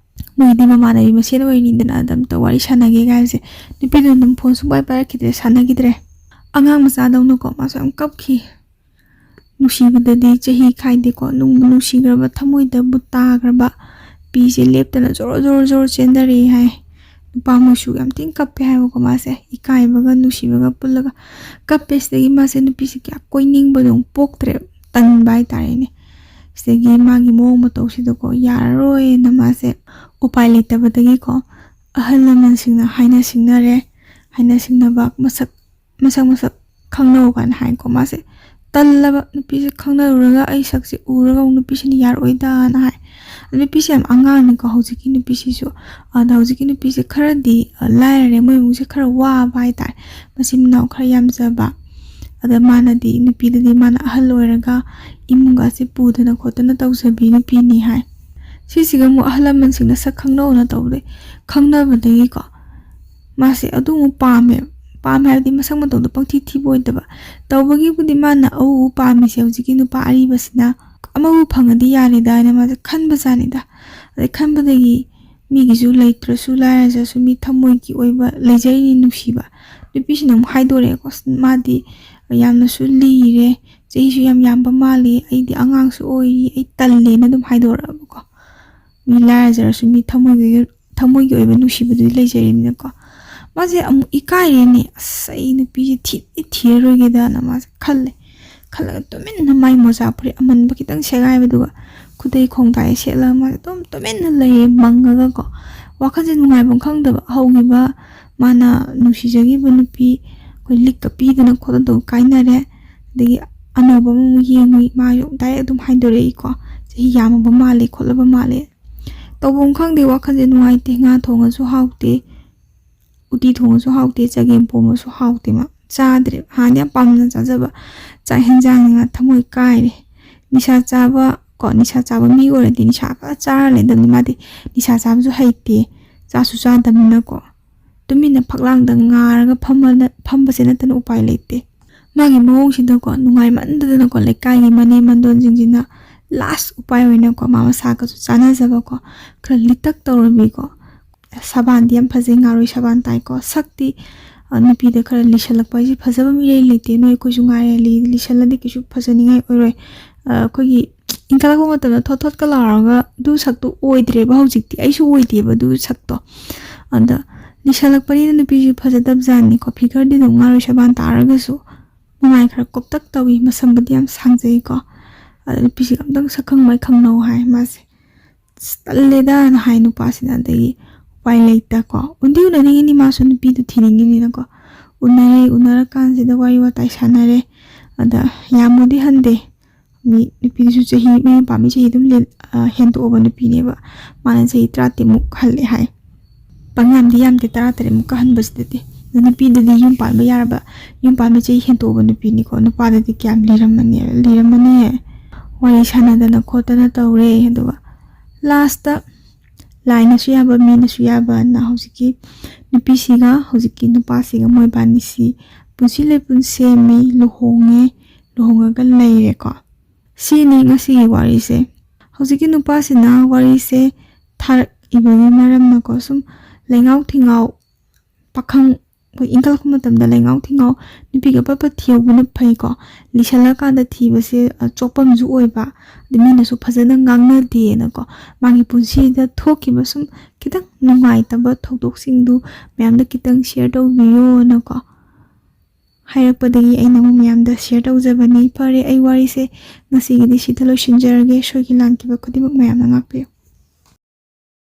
ꯃꯣꯏꯗꯤ ꯃꯃꯥꯟꯅꯕꯤ ꯃꯁꯦꯟ ꯑꯣꯏꯔꯤꯅꯤꯗꯅ, ꯑꯗꯨꯝ ꯋꯥꯔꯤ ꯁꯥꯟꯅꯒꯦ ꯀꯥꯏꯁꯦ, ꯅꯨꯄꯤꯗꯨꯅ ꯑꯗꯨꯝ ꯐꯣꯟ ꯁꯨꯡꯄꯥꯏ ꯄꯥꯏꯔꯛꯈꯤꯗ꯭ꯔꯦ, ꯁꯥꯟꯅꯈꯤꯗ꯭ꯔꯦ꯫ ꯑꯉꯥꯡ ꯃꯆꯥꯗꯧꯅꯀꯣ ꯃꯥꯁꯨ ꯌꯥꯝ ꯀꯞꯈꯤ꯫ ꯅꯨꯡꯁꯤꯕꯗꯗꯤ ꯆꯍꯤ ꯈꯥꯏꯗꯦꯀꯣ, ꯅꯨꯡꯕꯨ ꯅꯨꯡꯁꯤꯈ꯭ꯔꯕ, ꯊꯃꯣꯏꯗꯕꯨ ꯇꯥꯈ꯭ꯔꯕ꯫ ꯄꯤꯁꯦ ꯂꯦꯞꯇꯅ ꯖꯣꯔ ꯖꯣꯔ ꯖꯣꯔ ꯆꯦꯟꯊꯔꯛꯑꯦ ꯍꯥꯏ꯫ ꯅꯨꯄꯥ ꯃꯣꯏꯁꯨ ꯌꯥꯝ ꯊꯤꯅ ꯀꯞꯄꯦ ꯍꯥꯏꯕꯀꯣ, ꯃꯥꯁꯦ ꯏꯀꯥꯏꯕꯒ ꯅꯨꯡꯁꯤꯕꯒ ꯄꯨꯜꯂꯒ ꯀꯞꯄꯦ꯫ ꯁꯤꯗꯒꯤ ꯃꯥꯁꯦ ꯅꯨꯄꯤꯁꯦ ꯀꯌꯥ ꯀꯣꯏꯅꯤꯡꯕꯗꯣ ꯑꯃꯨꯛ ꯄꯣꯛꯇ꯭ꯔꯦ, ꯇꯟꯕ ꯍꯥꯏꯇꯥꯔꯦꯅꯦ꯫ ꯁꯤꯗꯒꯤ ꯃꯥꯒꯤ ꯃꯑꯣꯡ ꯃꯇꯧꯁꯤꯗꯀꯣ ꯌꯥꯔꯔꯣꯏꯅ ꯃꯥꯁꯦ ꯎꯄꯥꯏ ꯂꯩꯇꯕꯗꯒꯤꯀꯣ ꯑꯍꯜ ꯂꯃꯟꯁꯤꯡꯅ ꯍꯥꯏꯅ ꯁꯤꯡꯅꯔꯦ꯫ ꯍꯥꯏꯅ ꯁꯤꯡꯅꯕ, ꯃꯁꯛ, ꯃꯁꯛ, ꯃꯁꯛ ꯈꯪꯅꯧ ꯀꯥꯏꯅ ꯍꯥꯏꯀꯣ꯫ ꯃꯥꯁꯦ ꯇꯜꯂꯕ, ꯅꯨꯄꯤꯁꯦ ꯈꯪꯅꯔꯨꯔꯒ ꯑꯩ ꯁꯛꯁꯦ ꯎꯔꯒ ꯑꯃꯨꯛ ꯅꯨꯄꯤꯁꯤꯅ ꯌꯥꯔꯛꯑꯣꯏꯗꯅ ꯍꯥꯏ꯫ ꯑꯗ ꯅꯨꯄꯤꯁꯦ ꯌꯥꯝ ꯑꯉꯥꯡꯅꯤꯀꯣ ꯍꯧꯖꯤꯛꯀꯤ ꯅꯨꯄꯤꯁꯤꯁꯨ꯫ ꯑꯗ ꯍꯧꯖꯤꯛꯀꯤ ꯅꯨꯄꯤꯁꯦ ꯈꯔꯗꯤ, ꯑ, ꯂꯥꯏꯔꯔꯦ, ꯃꯣꯏ ꯏꯃꯨꯡꯁꯦ ꯈꯔ ꯋꯥꯕ ꯍꯥꯏꯇꯥꯔꯦ, ꯃꯆꯤꯟ ꯃꯅꯥꯎ ꯈꯔ ꯌꯥꯝꯖꯕ꯫ ꯑꯗ ꯃꯥꯅꯗꯤ, ꯅꯨꯄꯤꯗꯗꯤ ꯃꯥꯅ ꯑꯍꯜ ꯑꯣꯏꯔꯒ ꯏꯃꯨꯡꯒꯁꯦ ꯄꯨꯗꯅ ꯈꯣꯠꯇꯅ ꯇꯧꯖꯕꯤ ꯅꯨꯄꯤꯅꯤ ꯍꯥꯏ꯫ ꯁꯤꯁꯤꯒ ꯑꯃꯨꯛ ꯑꯍꯜ ꯂꯃꯟꯁꯤꯡꯅ ꯁꯛ ꯈꯪꯅꯧꯅ ꯇꯧꯕꯗꯩ, ꯈꯪꯅꯕꯗꯒꯤꯀꯣ ꯃꯥꯁꯦ ꯑꯗꯨ ꯑꯃꯨꯛ ꯄꯥꯝꯃꯦ꯫ ꯄꯥꯝꯃꯦ ꯍꯥꯏꯕꯗꯤ ꯃꯁꯛ ꯃꯇꯧꯗꯣ ꯄꯪꯊꯤ ꯊꯤꯕ ꯑꯣꯏꯗꯕ꯫ ꯇꯧꯕꯒꯤꯕꯨꯗꯤ ꯃꯥꯅ ꯑꯎ ꯄꯥꯝꯃꯤꯁꯦ ꯍꯧꯖꯤꯛꯀꯤ ꯅꯨꯄꯥ ꯑꯔꯤꯕꯁꯤꯅ ꯑꯃꯕꯨ ꯐꯪꯉꯗꯤ ꯌꯥꯔꯦꯗ ꯍꯥꯏꯅ ꯃꯥꯁꯦ ꯈꯟꯕꯖꯥꯠꯅꯤꯗ꯫ ꯑꯗꯩ ꯈꯟꯕꯗꯒꯤ ꯃꯤꯒꯤꯁꯨ ꯂꯩꯇ꯭ꯔꯁꯨ ꯂꯥꯏꯔꯖꯔꯁꯨ ꯃꯤ ꯊꯃꯣꯏꯒꯤ ꯑꯣꯏꯕ ꯂꯩꯖꯔꯤꯅꯤ ꯅꯨꯡꯁꯤꯕ꯫ ꯅꯨꯄꯤꯁꯤꯅ ꯑꯃꯨꯛ ꯍꯥꯏꯗꯣꯔꯛꯑꯦꯀꯣ, "ꯑꯁ, ꯃꯥꯗꯤ ꯌꯥꯝꯅꯁꯨ ꯂꯤꯔꯦ, ꯆꯍꯤꯁꯨ ꯌꯥꯝ ꯌꯥꯝꯕ ꯃꯥꯜꯂꯤ, ꯑꯩꯗꯤ ꯑꯉꯥꯡꯁꯨ ꯑꯣꯏꯔꯤ, ꯑꯩ ꯇꯜꯂꯦꯅ" ꯑꯗꯨꯝ ꯍꯥꯏꯗꯣꯔꯛꯑꯕꯀꯣ꯫ ꯃꯤ ꯂꯥꯏꯔꯖꯔꯁꯨ ꯃꯤ ꯊꯃꯣꯏꯒꯤ ꯊꯃꯣꯏꯒꯤ ꯑꯣꯏꯕ ꯅꯨꯡꯁꯤꯕꯗꯨꯗꯤ ꯂꯩꯖꯔꯤꯕꯅꯤꯅꯀꯣ꯫ ꯃꯥꯁꯦ ꯑꯃꯨꯛ ꯏꯀꯥꯏꯔꯦꯅꯦ꯫ "ꯑꯁ, ꯑꯩ ꯅꯨꯄꯤꯁꯦ ꯊꯤꯗꯤ ꯊꯤꯔꯔꯣꯏꯒꯦꯗꯅ" ꯃꯥꯁꯦ ꯈꯜꯂꯦ꯫ ꯈꯜꯂꯒ ꯇꯨꯃꯤꯟꯅ ꯃꯥꯏ ꯃꯣꯖꯥ ꯐꯨꯔꯤꯠ ꯑꯃꯟꯕ ꯈꯤꯇꯪ ꯁꯦꯒꯥꯏꯕꯗꯨꯒ ꯈꯨꯗꯩ ꯈꯣꯡꯗꯥꯏ ꯁꯦꯠꯂꯒ ꯃꯥꯁꯦ ꯑꯗꯨꯝ ꯇꯨꯃꯤꯟꯅ ꯂꯩꯌꯦ, ꯃꯪꯉꯒꯀꯣ꯫ ꯋꯥꯈꯜꯁꯦ ꯅꯨꯡꯉꯥꯏꯐꯝ ꯈꯪꯗꯕ꯫ ꯍꯧꯈꯤꯕ ꯃꯥꯅ ꯅꯨꯡꯁꯤꯖꯈꯤꯕ ꯅꯨꯄꯤ, ꯑꯩꯈꯣꯏ ꯂꯤꯛꯀ ꯄꯤꯗꯅ ꯈꯣꯠꯇꯅ ꯇꯧ ꯀꯥꯏꯅꯔꯦ꯫ ꯑꯗꯒꯤ ꯑꯅꯧꯕ ꯑꯃꯃꯨꯛ ꯌꯦꯡꯉꯨꯏ, ꯃꯥꯁꯨ ꯗꯥꯏꯔꯦꯛ ꯑꯗꯨꯝ ꯍꯥꯏꯗꯣꯔꯛꯏꯀꯣ, "ꯆꯍꯤ ꯌꯥꯝꯃꯕ ꯃꯥꯜꯂꯦ ꯈꯣꯠꯂꯕ ꯃꯥꯜꯂꯦ"꯫ ꯇꯧꯐꯝ ꯈꯪꯗꯦ, ꯋꯥꯈꯜꯁꯦ ꯅꯨꯡꯉꯥꯏꯇꯦ꯫ ꯉꯥ ꯊꯣꯡꯉꯁꯨ ꯍꯥꯎꯇꯦ, ꯎꯇꯤ ꯊꯣꯡꯉꯁꯨ ꯍꯥꯎꯇꯦ, ꯆꯒꯦꯝ ꯄꯣꯝꯃꯁꯨ ꯍꯥꯎꯇꯦ꯫ ꯃꯥ ꯆꯥꯗ꯭ꯔꯦ꯫ ꯍꯥꯟꯅꯗꯤ ꯌꯥꯝ ꯄꯥꯝꯅ ꯆꯥꯖꯕ ꯆꯥꯛ ꯌꯦꯟꯁꯥꯡꯅꯤ꯫ ꯃꯥ ꯊꯃꯣꯏ ꯀꯥꯏꯔꯦ꯫ ꯅꯤꯁꯥ ꯆꯥꯕ ꯀꯣ, ꯅꯤꯁꯥ ꯆꯥꯕ ꯃꯤ ꯑꯣꯏꯔꯗꯤ ꯅꯤꯁꯥ ꯈꯛ ꯆꯥꯔ ꯂꯩꯗꯕꯅꯤ꯫ ꯃꯥꯗꯤ ꯅꯤꯁꯥ ꯆꯥꯕꯁꯨ ꯍꯩꯇꯦ, ꯆꯥꯁꯨ ꯆꯥꯗꯕꯅꯤꯅꯀꯣ꯫ ꯇꯨꯃꯤꯟꯅ ꯐꯛꯂꯥꯡꯗ ꯉꯥꯔꯒ ꯐꯝꯕ ꯅ-, ꯐꯝꯕꯁꯦ ꯅꯠꯇꯅ ꯎꯄꯥꯏ ꯂꯩꯇꯦ꯫ ꯃꯥꯒꯤ ꯃꯑꯣꯡꯁꯤꯗꯀꯣ, ꯅꯨꯡꯉꯥꯏꯃꯟꯗꯗꯅꯀꯣ, ꯂꯩꯀꯥꯏꯒꯤ ꯃꯅꯦꯝ ꯃꯟꯗꯣꯟꯁꯤꯡꯁꯤꯅ ꯂꯥꯁ ꯎꯄꯥꯏ ꯑꯣꯏꯅꯀꯣ, ꯃꯥ ꯃꯁꯥꯒꯁꯨ ꯆꯥꯟꯅꯖꯕꯀꯣ, ꯈꯔ ꯂꯤꯇꯛ ꯇꯧꯔꯕꯤꯀꯣ, ꯁꯕꯥꯟꯗꯤ ꯌꯥꯝ ꯐꯖꯩ, ꯉꯥꯔꯣꯏ ꯁꯕꯥꯟ ꯇꯥꯏꯀꯣ꯫ ꯁꯛꯇꯤ, ꯑ, ꯅꯨꯄꯤꯗ ꯈꯔ ꯂꯤꯁꯜꯂꯛꯄ ꯍꯥꯏꯁꯦ ꯐꯖꯕ ꯃꯤꯔꯩ ꯂꯩꯇꯦ꯫ ꯅꯣꯏ ꯑꯩꯈꯣꯏꯁꯨ ꯉꯥꯏꯔꯦ, ꯂꯤ-, ꯂꯤꯁꯜꯂꯗꯤ ꯀꯩꯁꯨ ꯐꯖꯅꯤꯡꯉꯥꯏ ꯑꯣꯏꯔꯣꯏ꯫ ꯑ, ꯑꯩꯈꯣꯏꯒꯤ ꯏꯟꯈꯠꯂꯛꯄ ꯃꯇꯝꯗ ꯊꯣꯠ ꯊꯣꯠꯀ ꯂꯥꯎꯔꯒ ꯑꯗꯨ ꯁꯛꯇꯣ ꯑꯣꯏꯗ꯭ꯔꯦꯕ ꯍꯧꯖꯤꯛꯇꯤ꯫ ꯑꯩꯁꯨ ꯑꯣꯏꯗꯦꯕ ꯑꯗꯨ ꯁꯛꯇꯣ꯫ ꯑꯗ ꯂꯤꯁꯜꯂꯛꯄꯅꯤꯅ ꯅꯨꯄꯤꯁꯨ ꯐꯖꯗꯕ ꯖꯥꯠꯅꯤꯀꯣ꯫ ꯐꯤꯒꯔꯗꯤ ꯑꯗꯨꯝ ꯉꯥꯔꯣꯏ ꯁꯕꯥꯟ ꯇꯥꯔꯒꯁꯨ ꯃꯃꯥꯏ ꯈꯔ ꯀꯣꯞꯇꯛ ꯇꯧꯏ, ꯃꯁꯝꯒꯗꯤ ꯌꯥꯝ ꯁꯥꯡꯖꯩꯀꯣ꯫ ꯑꯗ ꯅꯨꯄꯤꯁꯤꯒ ꯑꯝꯇꯪ ꯁꯛꯈꯪ ꯃꯥꯏꯈꯪꯅꯧ ꯍꯥꯏ ꯃꯥꯁꯦ꯫ "ꯑꯁ, ꯇꯜꯂꯦꯗꯅ" ꯍꯥꯏ ꯅꯨꯄꯥꯁꯤꯅ꯫ ꯑꯗꯒꯤ ꯎꯄꯥꯏ ꯂꯩꯇꯀꯣ, ꯎꯟꯗꯤ ꯎꯅꯅꯤꯡꯉꯤꯅꯤ, ꯃꯥꯁꯨ ꯅꯨꯄꯤꯗꯨ ꯊꯤꯅꯤꯡꯉꯤꯅꯤꯅꯀꯣ꯫ ꯎꯅꯔꯦ, ꯎꯅꯔꯀꯥꯟꯁꯤꯗ ꯋꯥꯔꯤ ꯋꯥꯇꯥꯏ ꯁꯥꯟꯅꯔꯦ꯫ ꯑꯗ ꯌꯥꯝꯕꯨꯗꯤ ꯍꯟꯗꯦ꯫ ꯃꯤ ꯅꯨꯄꯤꯗꯨꯁꯨ ꯆꯍꯤ, ꯃꯌꯨꯝ ꯄꯥꯝꯃꯤ ꯆꯍꯤ ꯑꯗꯨꯝ ꯂꯦꯟ-, ꯑ, ꯍꯦꯟꯗꯣꯛꯑꯕ ꯅꯨꯄꯤꯅꯦꯕ꯫ ꯃꯥꯅ ꯆꯍꯤ ꯇꯔꯥꯇꯔꯦꯠꯃꯨꯛ ꯍꯜꯂꯦ ꯍꯥꯏ꯫ ꯄꯪꯌꯥꯝꯗꯤ ꯌꯥꯝꯗꯦ, ꯇꯔꯥꯇꯔꯦꯠꯃꯨꯛꯀ ꯍꯟꯕꯁꯤꯗꯗꯤ꯫ ꯑꯗ ꯅꯨꯄꯤꯗꯨꯗꯤ ꯌꯨꯝ ꯄꯥꯟꯕ ꯌꯥꯔꯕ, ꯌꯨꯝ ꯄꯥꯟꯕ ꯆꯍꯤ ꯍꯦꯟꯇꯣꯛꯑꯕ ꯅꯨꯄꯤꯅꯤꯀꯣ꯫ ꯅꯨꯄꯥꯗꯗꯤ ꯀꯌꯥꯝ ꯂꯤꯔꯝꯃꯅꯤ, ꯂꯤꯔꯝꯃꯅꯤ꯫ ꯋꯥꯔꯤ ꯁꯥꯟꯅꯗꯅ ꯈꯣꯠꯇꯅ ꯇꯧꯔꯦ꯫ ꯑꯗꯨꯒ ꯂꯥꯁꯇ ꯂꯥꯏꯅꯁꯨ ꯌꯥꯕ, ꯃꯤꯅꯁꯨ ꯌꯥꯕꯅ ꯍꯧꯖꯤꯛꯀꯤ ꯅꯨꯄꯤꯁꯤꯒ ꯍꯧꯖꯤꯛꯀꯤ ꯅꯨꯄꯥꯁꯤꯒ ꯃꯣꯏꯕꯥꯅꯤꯁꯤ ꯄꯨꯟꯁꯤ ꯂꯩꯄꯨꯟ ꯁꯦꯝꯃꯤ, ꯂꯨꯍꯣꯡꯉꯦ, ꯂꯨꯍꯣꯡꯉꯒ ꯂꯩꯔꯦꯀꯣ꯫ ꯁꯤꯅꯤ ꯉꯁꯤꯒꯤ ꯋꯥꯔꯤꯁꯦ꯫ ꯍꯧꯖꯤꯛꯀꯤ ꯅꯨꯄꯥꯁꯤꯅ ꯋꯥꯔꯤꯁꯦ ꯊꯥꯔꯛꯏꯕꯒꯤ ꯃꯔꯝꯅꯀꯣ, ꯁꯨꯝ ꯂꯩꯉꯥꯎ ꯊꯤꯉꯥꯎ, ꯄꯥꯈꯪ ꯑꯩꯈꯣꯏ ꯏꯟꯈꯠꯂꯛꯄ ꯃꯇꯝꯗ ꯂꯩꯉꯥꯎ ꯊꯤꯉꯥꯎ ꯅꯨꯄꯤꯒ ꯄꯠ ꯄꯠ ꯊꯤꯍꯧꯕꯅ ꯐꯩꯀꯣ꯫ ꯂꯤꯁꯜꯂꯀꯥꯟꯗ ꯊꯤꯕꯁꯦ ꯑ, ꯆꯣꯞꯄꯝꯁꯨ ꯑꯣꯏꯕ, ꯑꯗꯩ ꯃꯤꯅꯁꯨ ꯐꯖꯅ ꯉꯥꯡꯅꯗꯦꯅꯀꯣ꯫ ꯃꯥꯒꯤ ꯄꯨꯟꯁꯤꯗ ꯊꯣꯛꯈꯤꯕ ꯁꯨꯝ ꯈꯤꯇꯪ ꯅꯨꯡꯉꯥꯏꯇꯕ ꯊꯧꯗꯣꯛꯁꯤꯡꯗꯨ ꯃꯌꯥꯝꯗ ꯈꯤꯇꯪ ꯁꯤꯌꯔ ꯇꯧꯕꯤꯌꯣꯅꯀꯣ ꯍꯥꯏꯔꯛꯄꯗꯒꯤ ꯑꯩꯅ ꯑꯃꯨꯛ ꯃꯌꯥꯝꯗ ꯁꯤꯌꯔ ꯇꯧꯖꯕꯅꯤ꯫ ꯐꯔꯦ, ꯑꯩ ꯋꯥꯔꯤꯁꯦ ꯉꯁꯤꯒꯤꯗꯤ ꯁꯤꯗ ꯂꯣꯏꯁꯤꯟꯖꯔꯒꯦ꯫ ꯁꯣꯏꯈꯤ ꯂꯥꯟꯈꯤꯕ ꯈꯨꯗꯤꯡꯃꯛ ꯃꯌꯥꯝꯅ ꯉꯥꯛꯄꯤꯌꯨ꯫